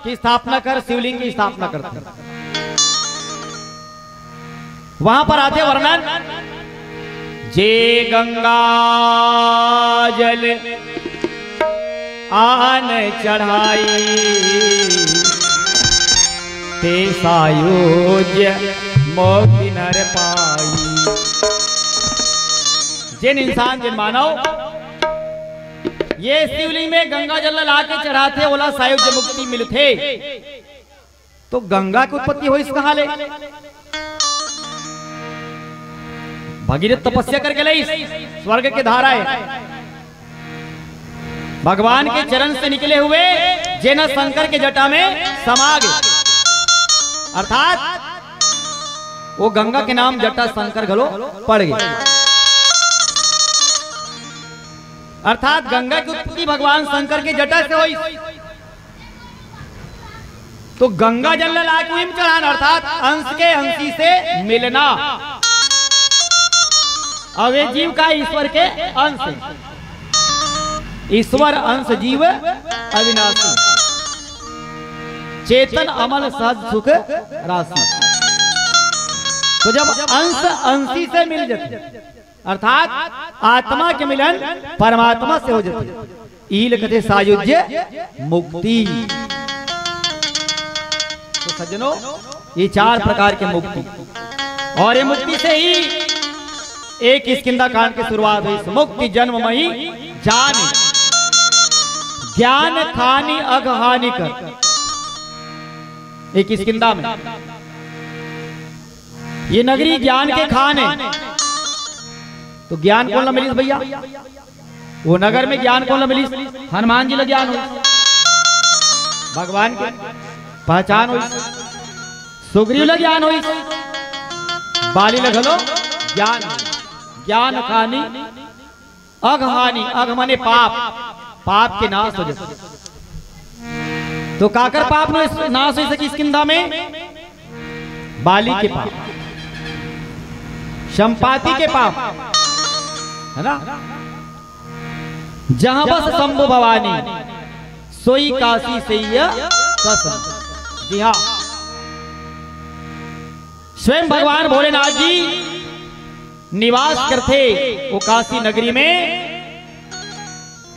की स्थापना कर शिवलिंग की स्थापना करते हैं। वहां पर आथे वर्णन, जे गंगा जल आन चढ़ाई, ते सायुज्य मोक्ति नर पाई। जेन इंसान, जेन मानव ये शिवलिंग में गंगा जल ला के चढ़ाथे, ओला सायुज्य मुक्ति मिलथे। तो गंगा के उत्पत्ति होइस कहां ले? भगीरथ तपस्या करके लइस, स्वर्ग के धारा है, भगवान के चरण से निकले हुए, जेन शंकर के जटा में समा गे। अर्थात वो गंगा के नाम जटा शंकर घलो पड़ गे। अर्थात गंगा की उत्पत्ति भगवान शंकर के जटा से होइस। तो गंगा जल ला लाके उही में चढ़ाना, अर्थात अंश के अंशी से मिलना। अब ये जीव का ईश्वर के अंश है। ईश्वर अंश जीव अविनाशी, चेतन अमल सहज सुख राशि। तो जब अंश अंशी से मिल जाते, अर्थात आत्मा के मिलन परमात्मा से हो जाथे, इही ल कथे सायुज्य मुक्ति। तो सज्जनों, ये चार प्रकार के मुक्ति, और ये मुक्ति से ही एक किष्किंधा कांड की शुरुआत हुई। मुक्ति जन्म मही जान, ज्ञान खानी अघ हानि कर। एक किष्किंधा में ये नगरी ज्ञान के खान है। तो ज्ञान कोन ला मिलिस भैया? वो नगर में ज्ञान कोन ला मिलिस? हनुमान जी ला ज्ञान होइस, भगवान के पहचान होइस, सुग्रीव ला ज्ञान होइस, बाली ला घलो ज्ञान होइस। ज्ञान खानी अघ हानि, अघ माने पाप, पाप के नाश हो जाथे। तो काकर पाप नाश हो सके किष्किंधा में? बाली के पाप, संपाति के पाप, है ना? जहां बस शंभु भवानी, सोई काशी सैया कसन। जी हाँ, स्वयं भगवान भोलेनाथ जी निवास करथे वो काशी नगरी में,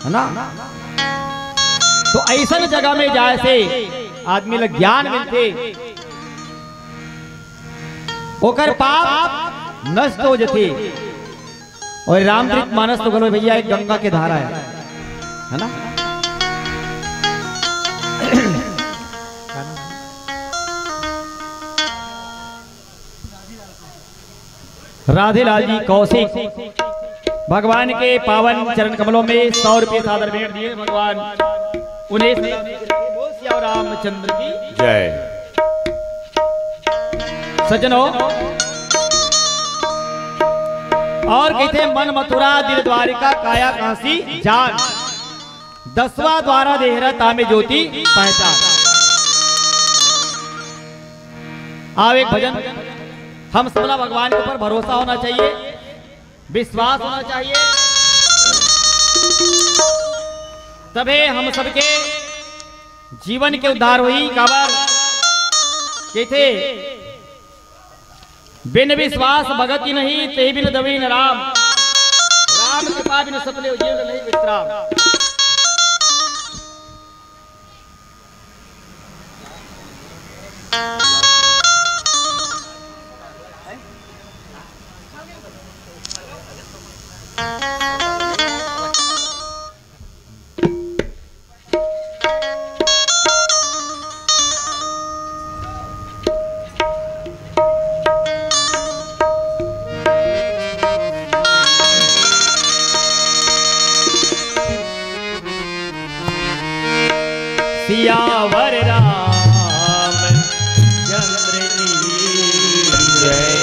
है ना? तो ऐसन जगह में जाए से आदमी ला ज्ञान मिलथे, ओकर पाप नष्ट हो जथे। और रामचरित मानस तो घलो भैया एक गंगा के धारा है, है ना? राधे लाल जी कौशिक भगवान के पावन चरण कमलों में सौ रुपये सादर भेंट दिए। भगवान उन्हें सदा बोल सिया रामचंद्र की जय। सज्जनों, और कहिथे, "मन मथुरा दिल द्वारिका काया काशी जान, दसवां द्वारा देहरा तामे ज्योति पहचान।" आओ एक भजन, हम सबला भगवान के ऊपर भरोसा होना चाहिए, विश्वास होना चाहिए, तभे हम सबके जीवन के उद्धार होही। काबर कहिथे, "बिन विश्वास भगति नहीं, ते बिन दवई न राम। राम कृपा बिन सतले जीव नहीं विश्राम।" सियावर रामचंद्र की जय।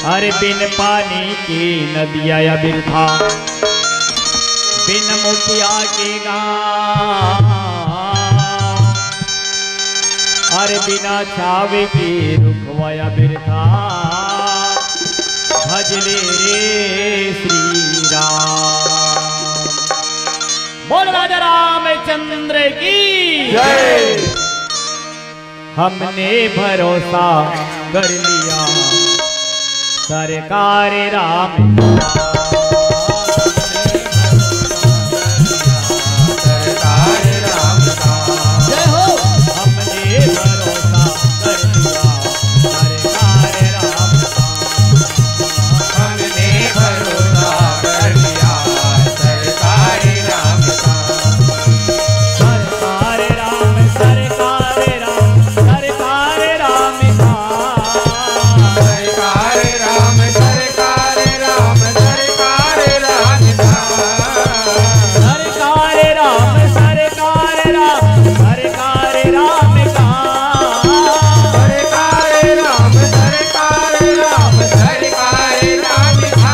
अरे बिन पानी के नदिया या बिरथा, बिन मुखिया के गाँव, अरे बिना छावे के रुखवा या बिरथा, भजले रे श्री राम। बोल राजा रामचंद्र की जय। हमने भरोसा कर लिया सरकार राम का। सरकार राम का। जय हो। हमने भरोसा कर लिया सरकार राम का। हमने भरोसा कर लिया सरकार राम का। सरकार राम, सरकार राम, सरकार राम का। सरकार राम, सरकार राम, सरकार राम का। सरकार राम, सरकार राम, सरकार राम का। सरकार राम, सरकार राम, सरकार राम का।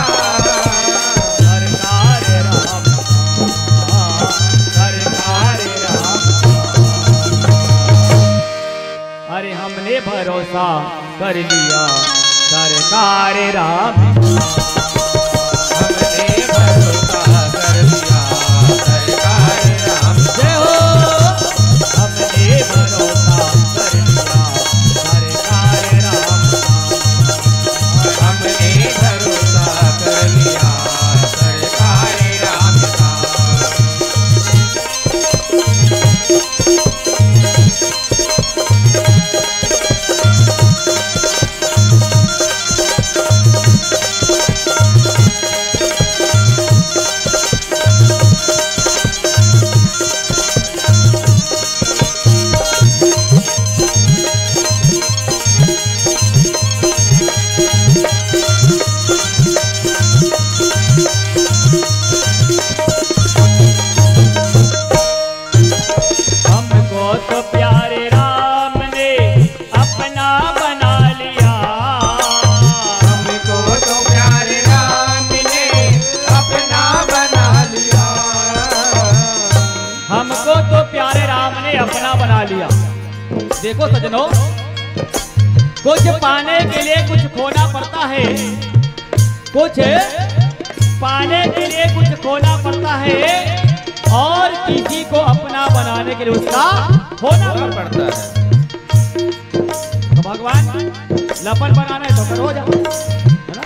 सरकार राम, सरकार राम। अरे हमने भरोसा कर लिया सरकार राम। हमने भरोसा कर लिया सरकार राम। जय हो। हमने भरोसा कर लिया सरकार राम। हमने भरोसा कर लिया सरकार राम का। देखो सजनों, कुछ पाने के लिए कुछ खोना पड़ता है, कुछ पाने के लिए कुछ खोना पड़ता है, और किसी को अपना बनाने के लिए उसका होना पड़ता है। तो भगवान लपन बनाना है तो करो जा, है ना?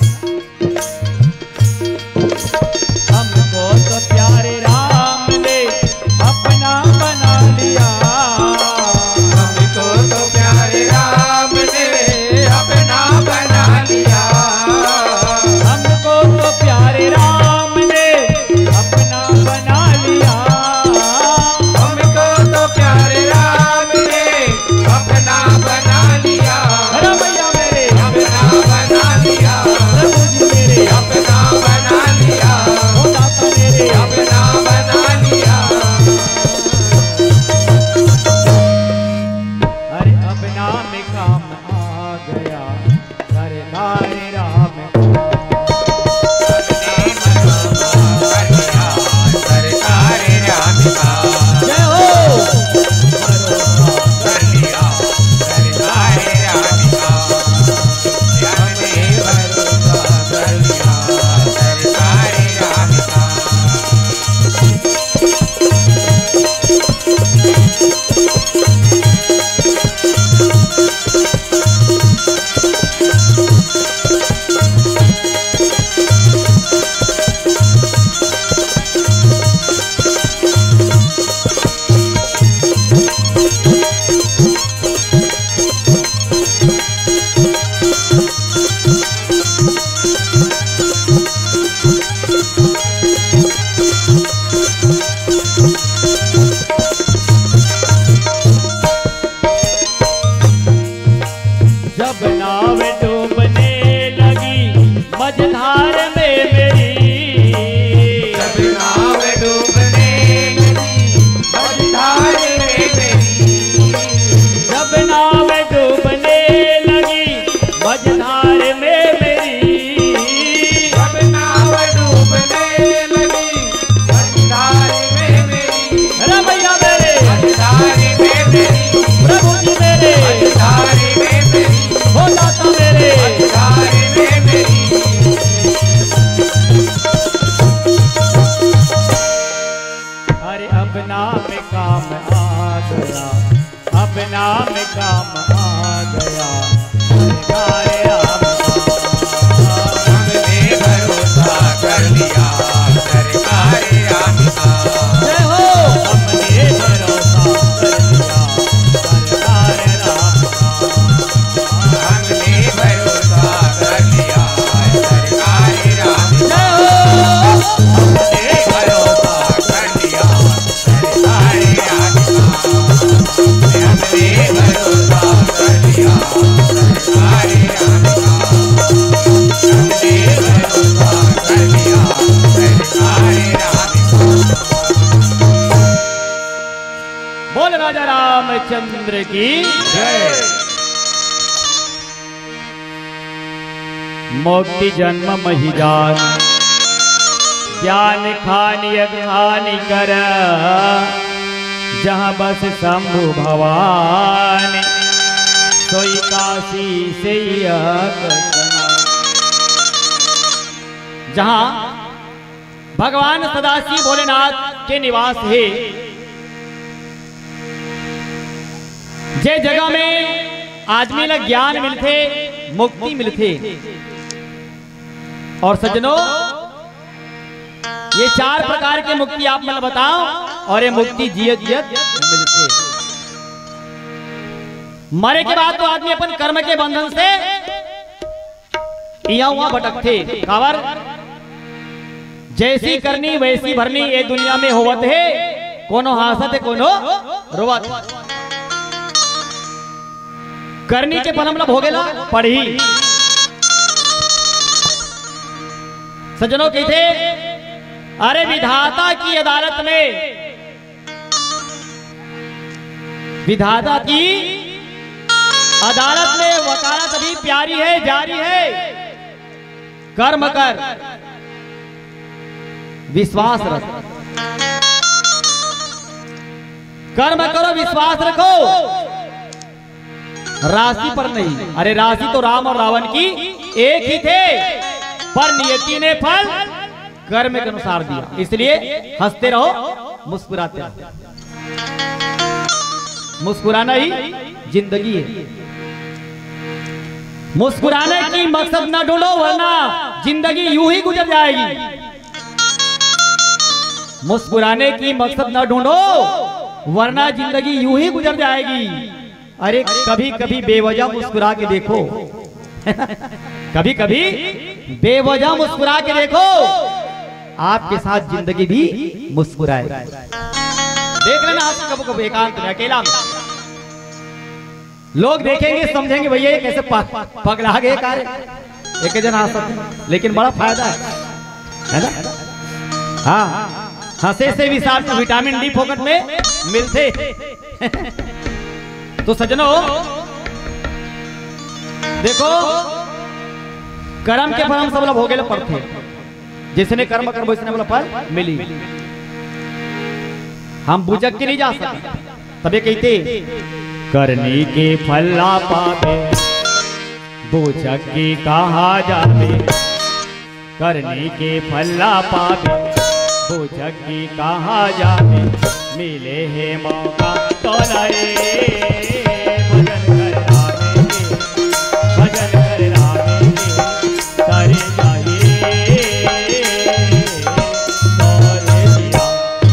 हमको तो प्यारे राम ने अपना बना लिया। हमको तो प्यारे राम ने अपना बना लिया। हमको तो प्यारे राम ने अपना बना लिया। हमको तो प्यारे राम ने अपना बना लिया। अरे भैया मेरे। अपना बना लिया। प्रभु जी मेरे। अपना बना लिया। हो दाता मेरे। अपना बना लिया। अरे अपना में काम आ गया। सरकार राम। सरकार राम का। जय हो। भरोसा कर लिया। सरकार राम का। हमने भरोसा कर लिया। सरकार राम का। जब नाव डूबने लगी मझधार में मेरी। जब नाव डूबने लगी मझधार में मेरी। जब नाव डूबने लगी मझधार में मेरी। जब नाव डूबने लगी मझधार में मेरी। अरे भैया मेरे। मझधार में मेरी। प्रभु जी मेरे। मझधार में मेरी। हो दाता मेरे। मझधार में मेरी। अरे अपना में काम आ गया। अपना में काम आ गया। सरकार राम का। हमने भरोसा कर लिया। सरकार राम का। जय हो। हमने भरोसा कर लिया। सरकार राम का। हमने भरोसा कर लिया। सरकार राम का। जय हो। हमने भरोसा कर लिया। बोल राजा रामचंद्र की जय। मुक्ति जन्म मही जान, ज्ञान खान यज्ञ हानि कर, जहाँ बस शंभु भवान, सोई काशी से यह कथन। जहाँ भगवान सदाशिव भोलेनाथ के निवास हे, जे जगह में आदमी ला ज्ञान मिलथे, मुक्ति मिलथे। और सज्जनों, ये चार प्रकार के मुक्ति आप मन बताओ, और ये मुक्ति जियत जियत मिलथे। मरे के बाद तो आदमी अपन कर्म के बंधन से इहाँ उहाँ भटकथे। काबर? जैसी करनी वैसी भरनी ये दुनिया में होवत हे, कोनो हाँसत हे, कोनो रोवत। करनी के फल हमला भोगे ला पड़ही। सज्जनों कहिथे, अरे विधाता की अदालत में, विधाता की अदालत में वकालत अभी प्यारी है, जारी है। कर्म कर, विश्वास रख, कर्म करो, विश्वास रखो। राशि पर नहीं। अरे, राशि तो राम और रावण की एक ही थे, पर नियति ने फल कर्म के अनुसार दिया, इसलिए हंसते रहो, मुस्कुराते रहो। मुस्कुराना ही जिंदगी है। मुस्कुराने की मकसद ना ढूंढो, वरना जिंदगी यूं ही गुजर जाएगी। मुस्कुराने की मकसद ना ढूंढो, वरना जिंदगी यूं ही गुजर जाएगी। अरे, कभी कभी बेवजह मुस्कुरा के देखो। कभी कभी बेवजह मुस्कुरा के देखो, आपके साथ जिंदगी भी मुस्कुराए। देख लेना आप कभी कभी एकांत में, अकेला में, लोग देखेंगे, समझेंगे, "भैया, ये कैसे प-, पगला गए का रे?" एक जन हंस सकते, लेकिन बड़ा फायदा है, है ना? हाँ, हंसे से भी साथ में विटामिन डी फोकट में मिलते। तो सज्जनों, देखो, कर्म के फल हम सब ला भोगे ला पड़थे। जैसने कर्म करबो, वैसने वाला फल मिली। हम बुझक के नहीं जा सकते। तबे कहते, "करनी के फल ला पाबे, बुझक के कहाँ जाबे।" करनी के फल ला पाबे, बुझक के कहाँ जाबे। मिले हे मौका तोला रे, भजन कर रामे के, भजन कर रामे के, कर जाही तोरे जिया।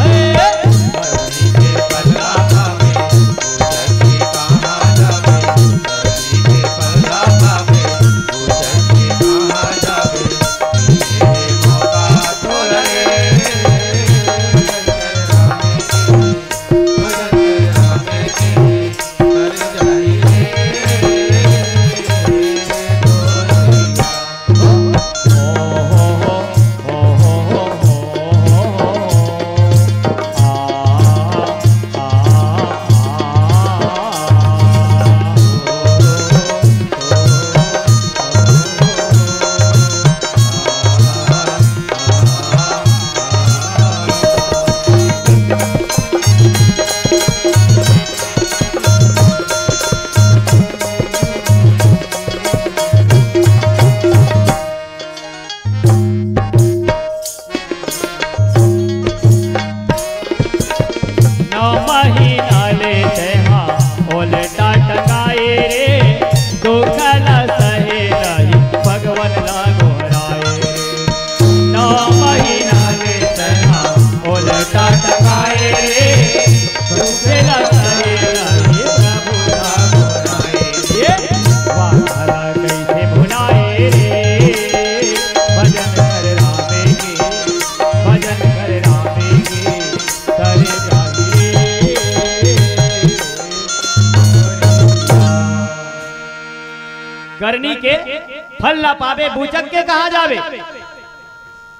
हे, करनी के फल ला पाबे, बुझक के कहाँ जाबे, करनी के फल ला पाबे, बुझक के कहाँ जाबे। नौ महीना ले तेहा ओले टाटकाए रे, दुख ला सहे रही भगवान ला गोहराए रे। नौ महीना ले तेहा ओले टाटकाए रे, दुख ला सहे रही प्रभु ला गोहराए रे। वाह, वाह, कैसे भुलाए रे, भजन कर रामे के, भजन कर रामे के। करनी के फल ला पाबे, बुझक के कहाँ जाबे।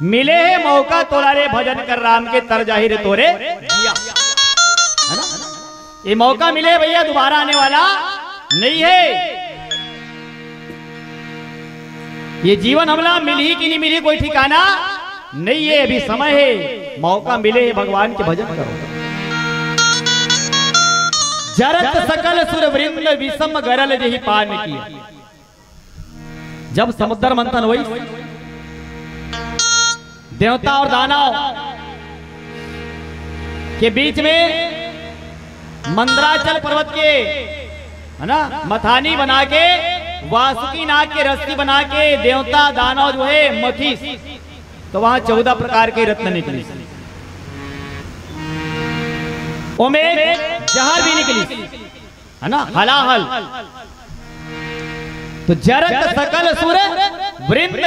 मिले हे मौका तोला रे, भजन कर राम के, तर जाही रे तोरे जिया। है ना? ये मौका मिले भैया, दोबारा आने वाला नहीं है। ये जीवन हमला मिलही कि नहीं मिलही, कोई ठिकाना नहीं है, अभी समय है, मौका मिले है, भगवान के भजन करो। जरत सकल सुर वृंद विषम गरल जेहि पान किया। जब समुद्र मंथन होइस, देवता और दानव के बीच में मंदराचल पर्वत के, है ना, मथानी बना के, वासुकी नाग के रस्सी बना के देवता दानव जो है मथिस, तो वहां चौदह प्रकार के रत्न निकलिस, ओमे जहर भी निकलिस, है ना, हलाहल। तो जरत सकल सुर वृंद,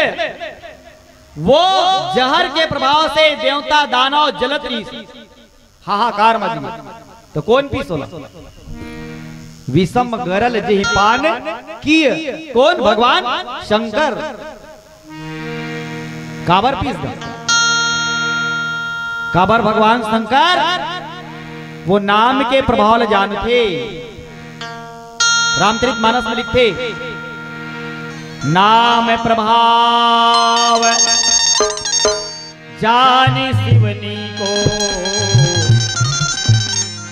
वो जहर के प्रभाव से देवता दानव जलत रहिस, हाहाकार मच गे। तो कोन पीस ओला? विषम गरल जेहि पान किय। कोन? भगवान शंकर। काबर पीस गे? काबर भगवान शंकर वो नाम के प्रभाव ल जानथे। रामचरित मानस में लिखथे, नाम प्रभाव जानि सिवनी को,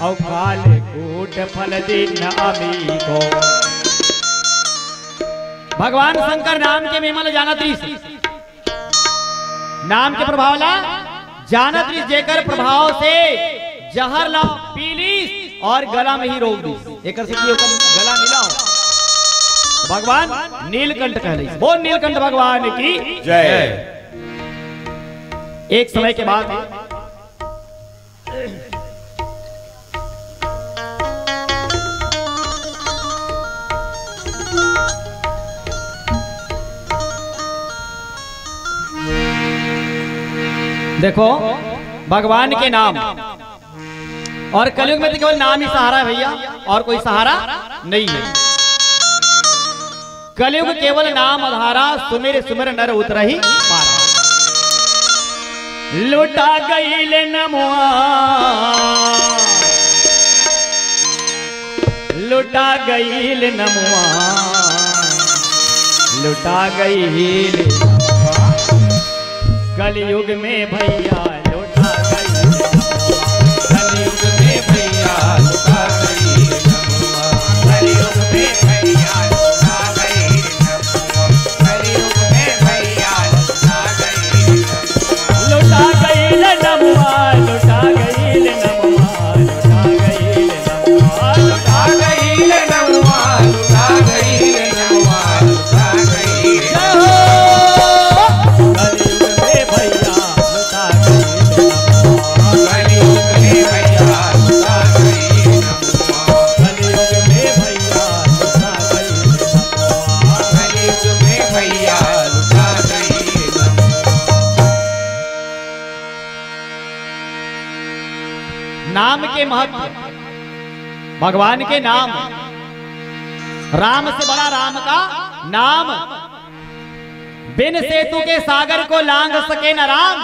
अउ काल कूट फल दीन्ह अमी को। भगवान शंकर नाम के महिमा ल जानत रिहिस, नाम के प्रभाव ला जानत रिहिस, जेकर प्रभाव से जहर ला पी लिस और गला में ही रोक दिस। एकर से कि ओकर गला मिला हो। भगवान नीलकंठ कहले। बोल नीलकंठ भगवान की जय। एक समय के बाद देखो, भगवान के नाम और कलयुग में तो केवल नाम ही सहारा है भैया, और कोई सहारा नहीं है। कलयुग केवल नाम आधारा, सुमिर सुमिर नर उतरहि पारा। लुटा गईल नमुआ, लुटा गईल नमुआ, लुटा गईल नमुआ। कलयुग में भैया लुटा गईल नमुआ। कलयुग में भैया लुटा गईल नमुआ। कलयुग में भैया लुटा गईल नमुआ। कलयुग में भैया लुटा गईल नमुआ। लुटा गईल नमुआ, लुटा गईल नमुआ, लुटा गईल नमुआ, लुटा गईल नमुआ, लुटा गईल नमुआ, लुटा गईल नमुआ। कलयुग में भैया लुटा गईल नमुआ। कलयुग में भैया लुटा गईल नमुआ। कलयुग में भैया लुटा गईल नमुआ। कलयुग में भैया लुटा गईल नमुआ। नाम के महत्व, भगवान के नाम, राम से बड़ा राम का नाम। बिन सेतु के सागर को लांघ सके न राम,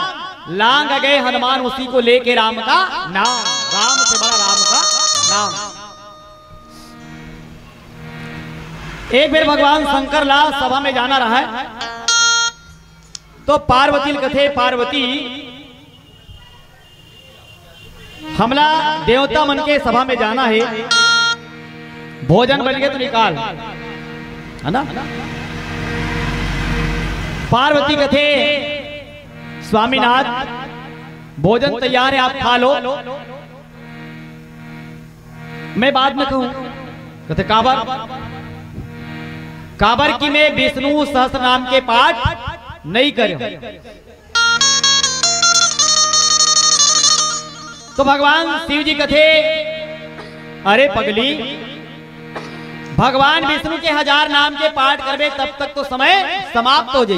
लांघ गए हनुमान उसी को लेके राम का नाम। राम से बड़ा राम का नाम। एक बेर भगवान शंकर ला सभा में जाना रहय, तो पार्वती ल कथे, पार्वती, हमला देवता मन के सभा में जाना हे, भोजन बन गे तो निकाल, है ना? पार्वती कथे, स्वामीनाथ, भोजन तैयार हे, आप खा लो, मैं बाद में खाहूं। कथे, काबर? काबर कि मैं विष्णु सहस्त्र नाम के पाठ नहीं करे हूं। तो भगवान शिव जी कथे, अरे पगली, भगवान विष्णु के हजार नाम के पाठ करबे तब तक तो समय समाप्त हो जाई।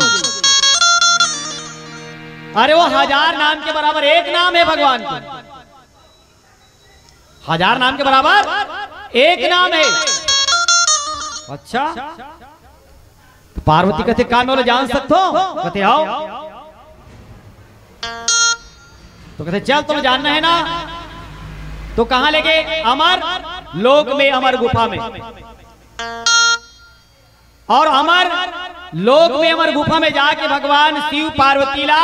अरे वो हजार नाम के बराबर एक नाम हे भगवान के। हजार नाम के बराबर एक नाम हे। अच्छा, तो पार्वती कथे, का मैं ओला जान सकथों? कथे, आओ। तो कथे, चल, तोला जानना हे ना, तो कहां लेगे? अमर लोक में, अमर गुफा में। और अमर लोक में, अमर गुफा में जाके भगवान शिव पार्वती ला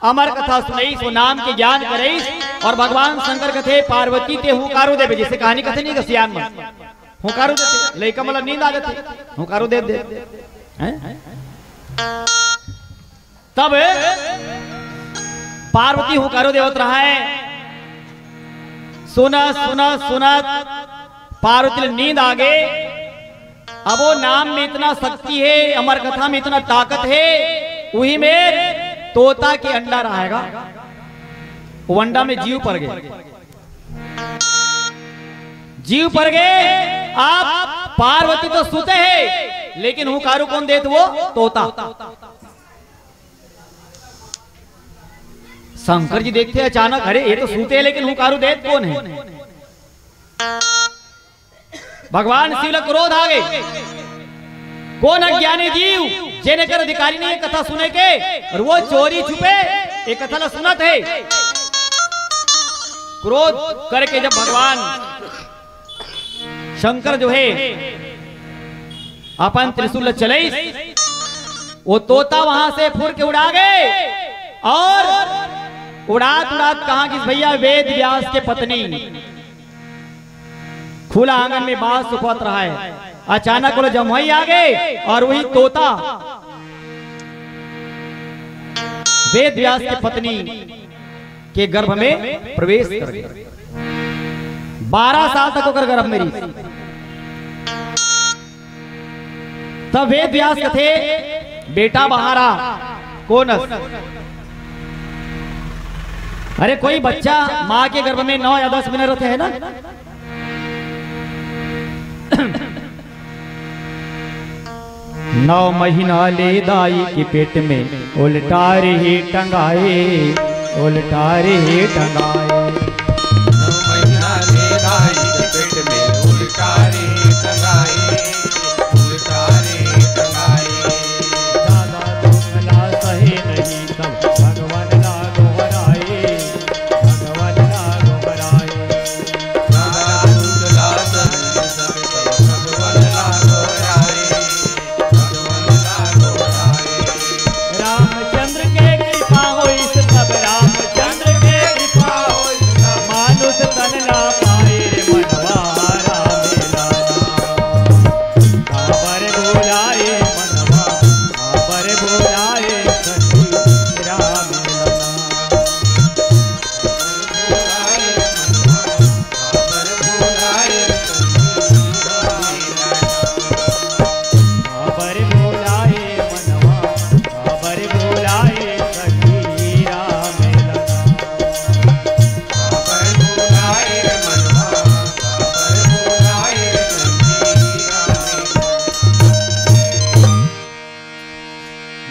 अमर कथा सुनइस, वो नाम के ज्ञान करइस। और भगवान शंकर कथे, पार्वती ते हुंकारो देबे, जैसे कहानी कथे नहीं का सियान मन हुंकारो देथे, लइका मन ला नींद आ जाथे, हुंकारो दे दे, हैं? तब पार्वती हुंकारो देवत रहय, सुनत सुनत सुनत पार्वती ल नींद आ गे। अब वो नाम में इतना शक्ति हे, अमर कथा में इतना ताकत हे, उही में तोता के अंडा रहेगा, वो अंडा में जीव पर गे, जीव पर गे। अब पार्वती तो सुते हे, लेकिन हुंकारो कोन देत? वो तोता। शंकर जी देखथे अचानक, अरे ये तो सुते हे लेकिन हुंकारो देत कोन हे? भगवान शिव ला क्रोध आ गे। कोन अज्ञानी जीव जेन एकर अधिकारी नहीं हे कथा सुने के, और वो चोरी छुपे ये कथा ला सुनत हे। क्रोध करके जब भगवान शंकर जो हे अपन त्रिशूल ल चलइस, वो तोता वहां से फुर के उड़ा गे और उड़ात उड़ात कहां गिस भैया? वेद व्यास के पत्नी खुला आंगन में बांस सुखवत रहय। अचानक ओला जम्हई आ गे अउ वही तोता वेद व्यास के पत्नी के गर्भ में प्रवेश कर गे। बारह साल तक ओकर गर्भ में रहिस। तब वेद व्यास कथे, "बेटा बाहर आ।" कोन अस? अरे, कोई बच्चा माँ के गर्भ में नौ या दस महीना रहथे, है ना? नौ महीना ले दाई के पेट में उल्टा रहे टंगाए, उल्टा रहे टंगाए। नौ महीना ले दाई के पेट में उल्टा रहे टंगाए, उल्टा रहे टंगाए। ज्यादा दुख ला सहे नहीं तब भगवान ला दोहराए, भगवान ला दोहराए। ज्यादा दुख ला सहे नहीं तब भगवान ला दोहराए। रामचंद्र के कृपा होइस तब, रामचंद्र के कृपा होइस तब, मानुष तन ना पाए रे मनवा राम लाना। काबर भुलाए मनवा, काबर भुलाए सखी राम लाना।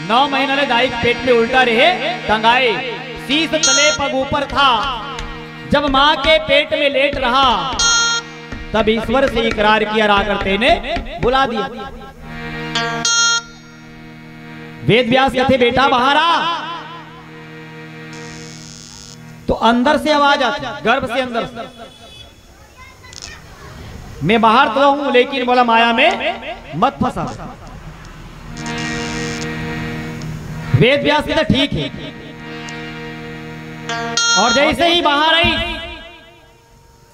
नौ महीना ले दाई के पेट में उल्टा रहे टंगाए, शीश तले पग ऊपर था। जब माँ के पेट में लेट रहा, तब ईश्वर से इकरार किया, राकर तेने बुला दिया। वेद व्यास कथे, "बेटा बाहर आ।" तो अंदर से आवाज आथे, गर्भ से, अंदर से, "मैं बाहर तो हूं, लेकिन मोला माया में मत फंसा।" वेद व्यास कथे, "ठीक है।" अउ जइसे ही बाहर आइस,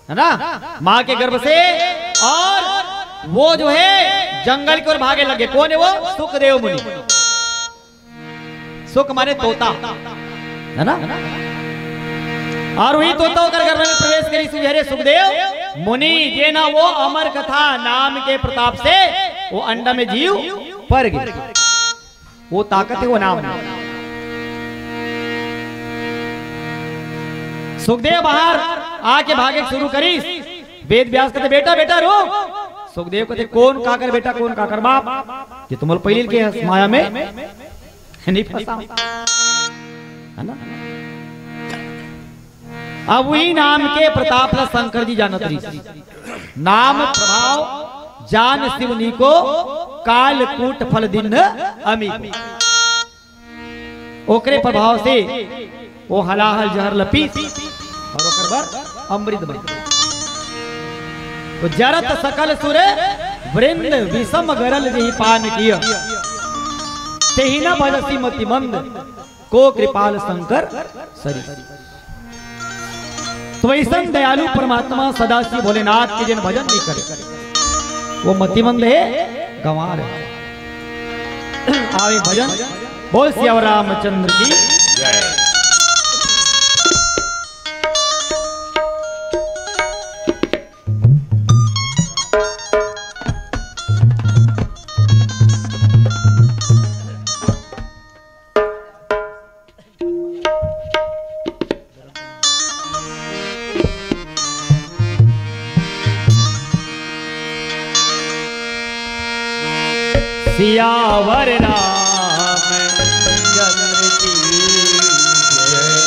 है ना, माँ के गर्भ से, अउ वो जो है जंगल की ओर भागे लगे। कोन हे वो? सुखदेव मुनि। सुख माने तोता, है ना? अउ वही तोता ओकर गर्भ में प्रवेश करिस, "अरे सुखदेव मुनि, जेन ह वो अमर कथा नाम के प्रताप से वो अंडा में जीव पर गे।" वो ताकत हे, वो नाम। सुखदेव बाहर आके भागे शुरू करिस। वेद व्यास कथे, "बेटा, बेटा, रुक।" सुखदेव कथे, "कोन काकर बेटा, कोन काकर बाप? ये तो मोला पहली के हस माया में नहीं फंसा, है ना?" अब वही नाम के प्रताप ला शंकर जी जानत रहिस। नाम प्रभाव जान शिव नीको, काल कूट फल दीन्ह अमीको। ओकरे प्रभाव से वो हलाहल जहर ल पीस अउ ओकर बर अमृत बन। तो जरत सकल सुर वृंद विषम गरल जेहि पान किया, तेहि न भजसि मतिमंद को कृपाल शंकर सरी। तो अइसन दयालु परमात्मा सदाशिव भोलेनाथ के जेन भजन नहीं करे, वो मतिमंद हे, गंवार हे। आवे भजन, बोल सियावर रामचंद्र की जय। सियावर रामचंद्र की जय।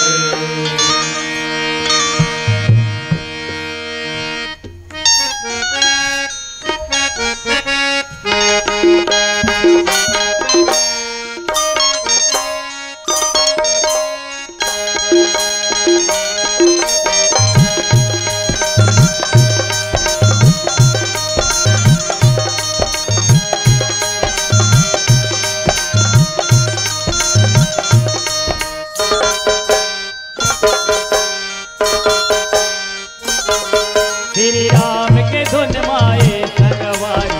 श्री राम के धुन माए संगवारी,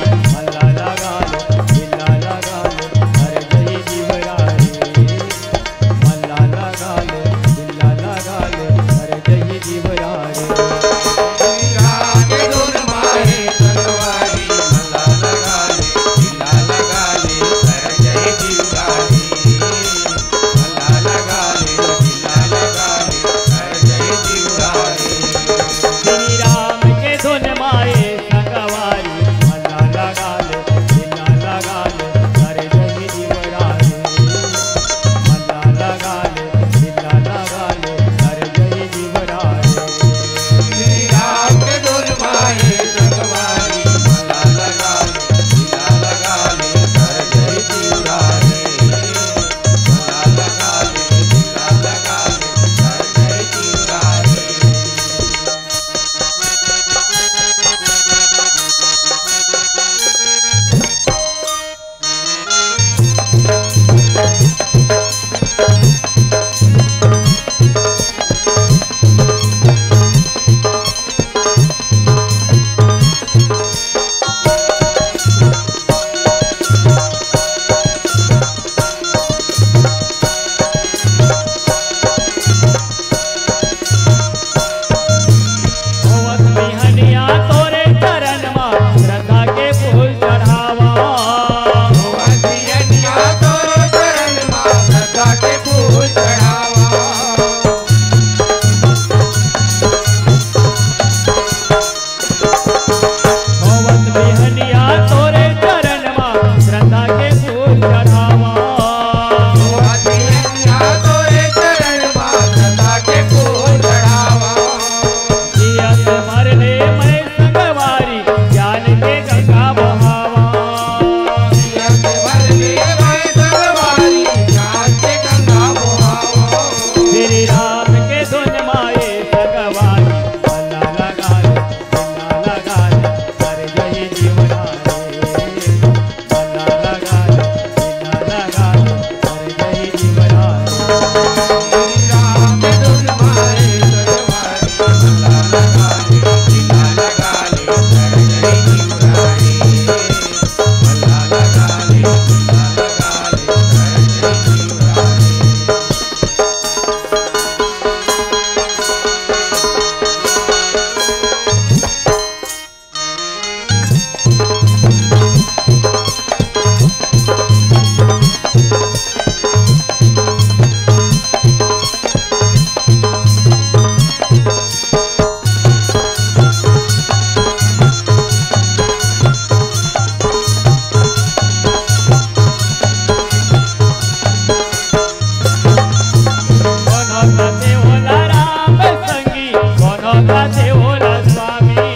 कोनो कथे ओला राम संगी, कोनो कथे ओला स्वामी।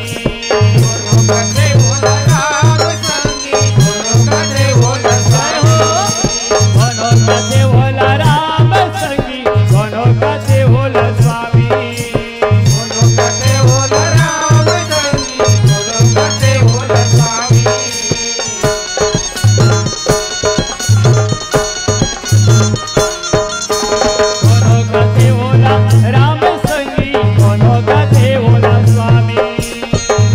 कोनो कथे ओला राम संगी, कोनो कथे ओला स्वामी। कोनो कथे ओला राम संगी, कोनो कथे ओला स्वामी। कोनो कथे ओला राम संगी, कोनो कथे ओला स्वामी। कोनो कथे ओला राम संगी, कोनो कथे ओला स्वामी।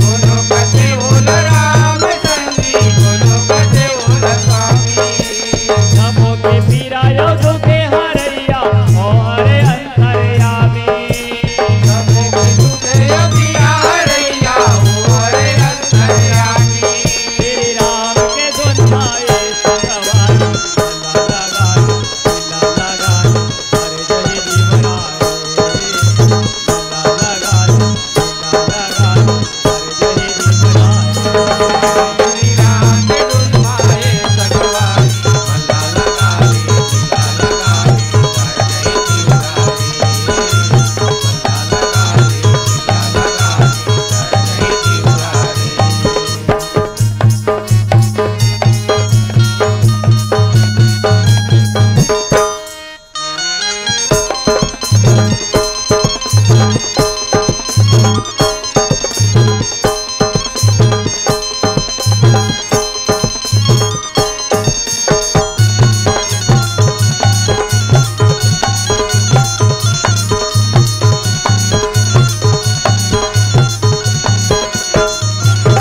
कोनो कथे ओला राम संगी, कोनो कथे ओला स्वामी। सबो के पीरा अउ दुखे हरैया, ओ हरे अंतर्यामी। सबो के दुखे पीरा हरैया, ओ हरे अंतर्यामी। श्री राम के धुन माए संगवारी, लगा लो, लगा लो, अरे जय जीवराय। लगा लो, लगा लो, अरे जय जीवराय। श्री राम के धुन माए संगवारी, लगा लो, लगा लो, अरे जय जीवराय।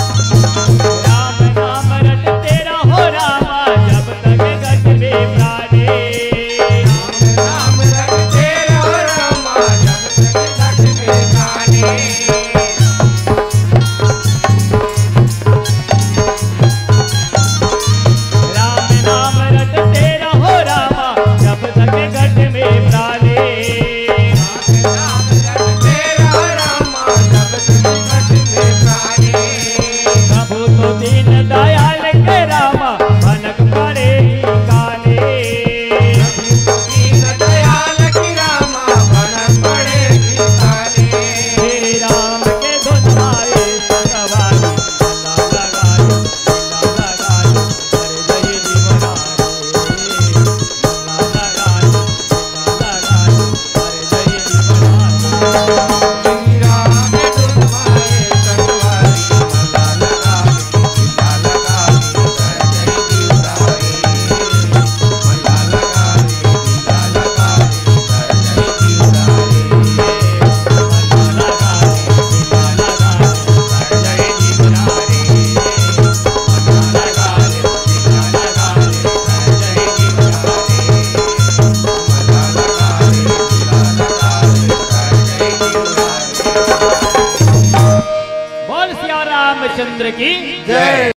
राम नाम रटते रहो रामा, जब तक घट में प्राणी। राम नाम रटते रहो रामा, जब तक घट में प्राणी। राम नाम रटते रहो रामा, जब तक घट में प्राणी। राम नाम रटते रहो रामा, जब तक घट में प्राणी। प्रभु तो दीन दयाल के रामा, भनक पड़े ही काने। प्रभु तो दीन दयाल के रामा, भनक पड़े ही काने। श्री राम के धुन माए संगवारी, लगा लो, लगा लो, अरे जय जीवराय। बोल सिया रामचंद्र की जय।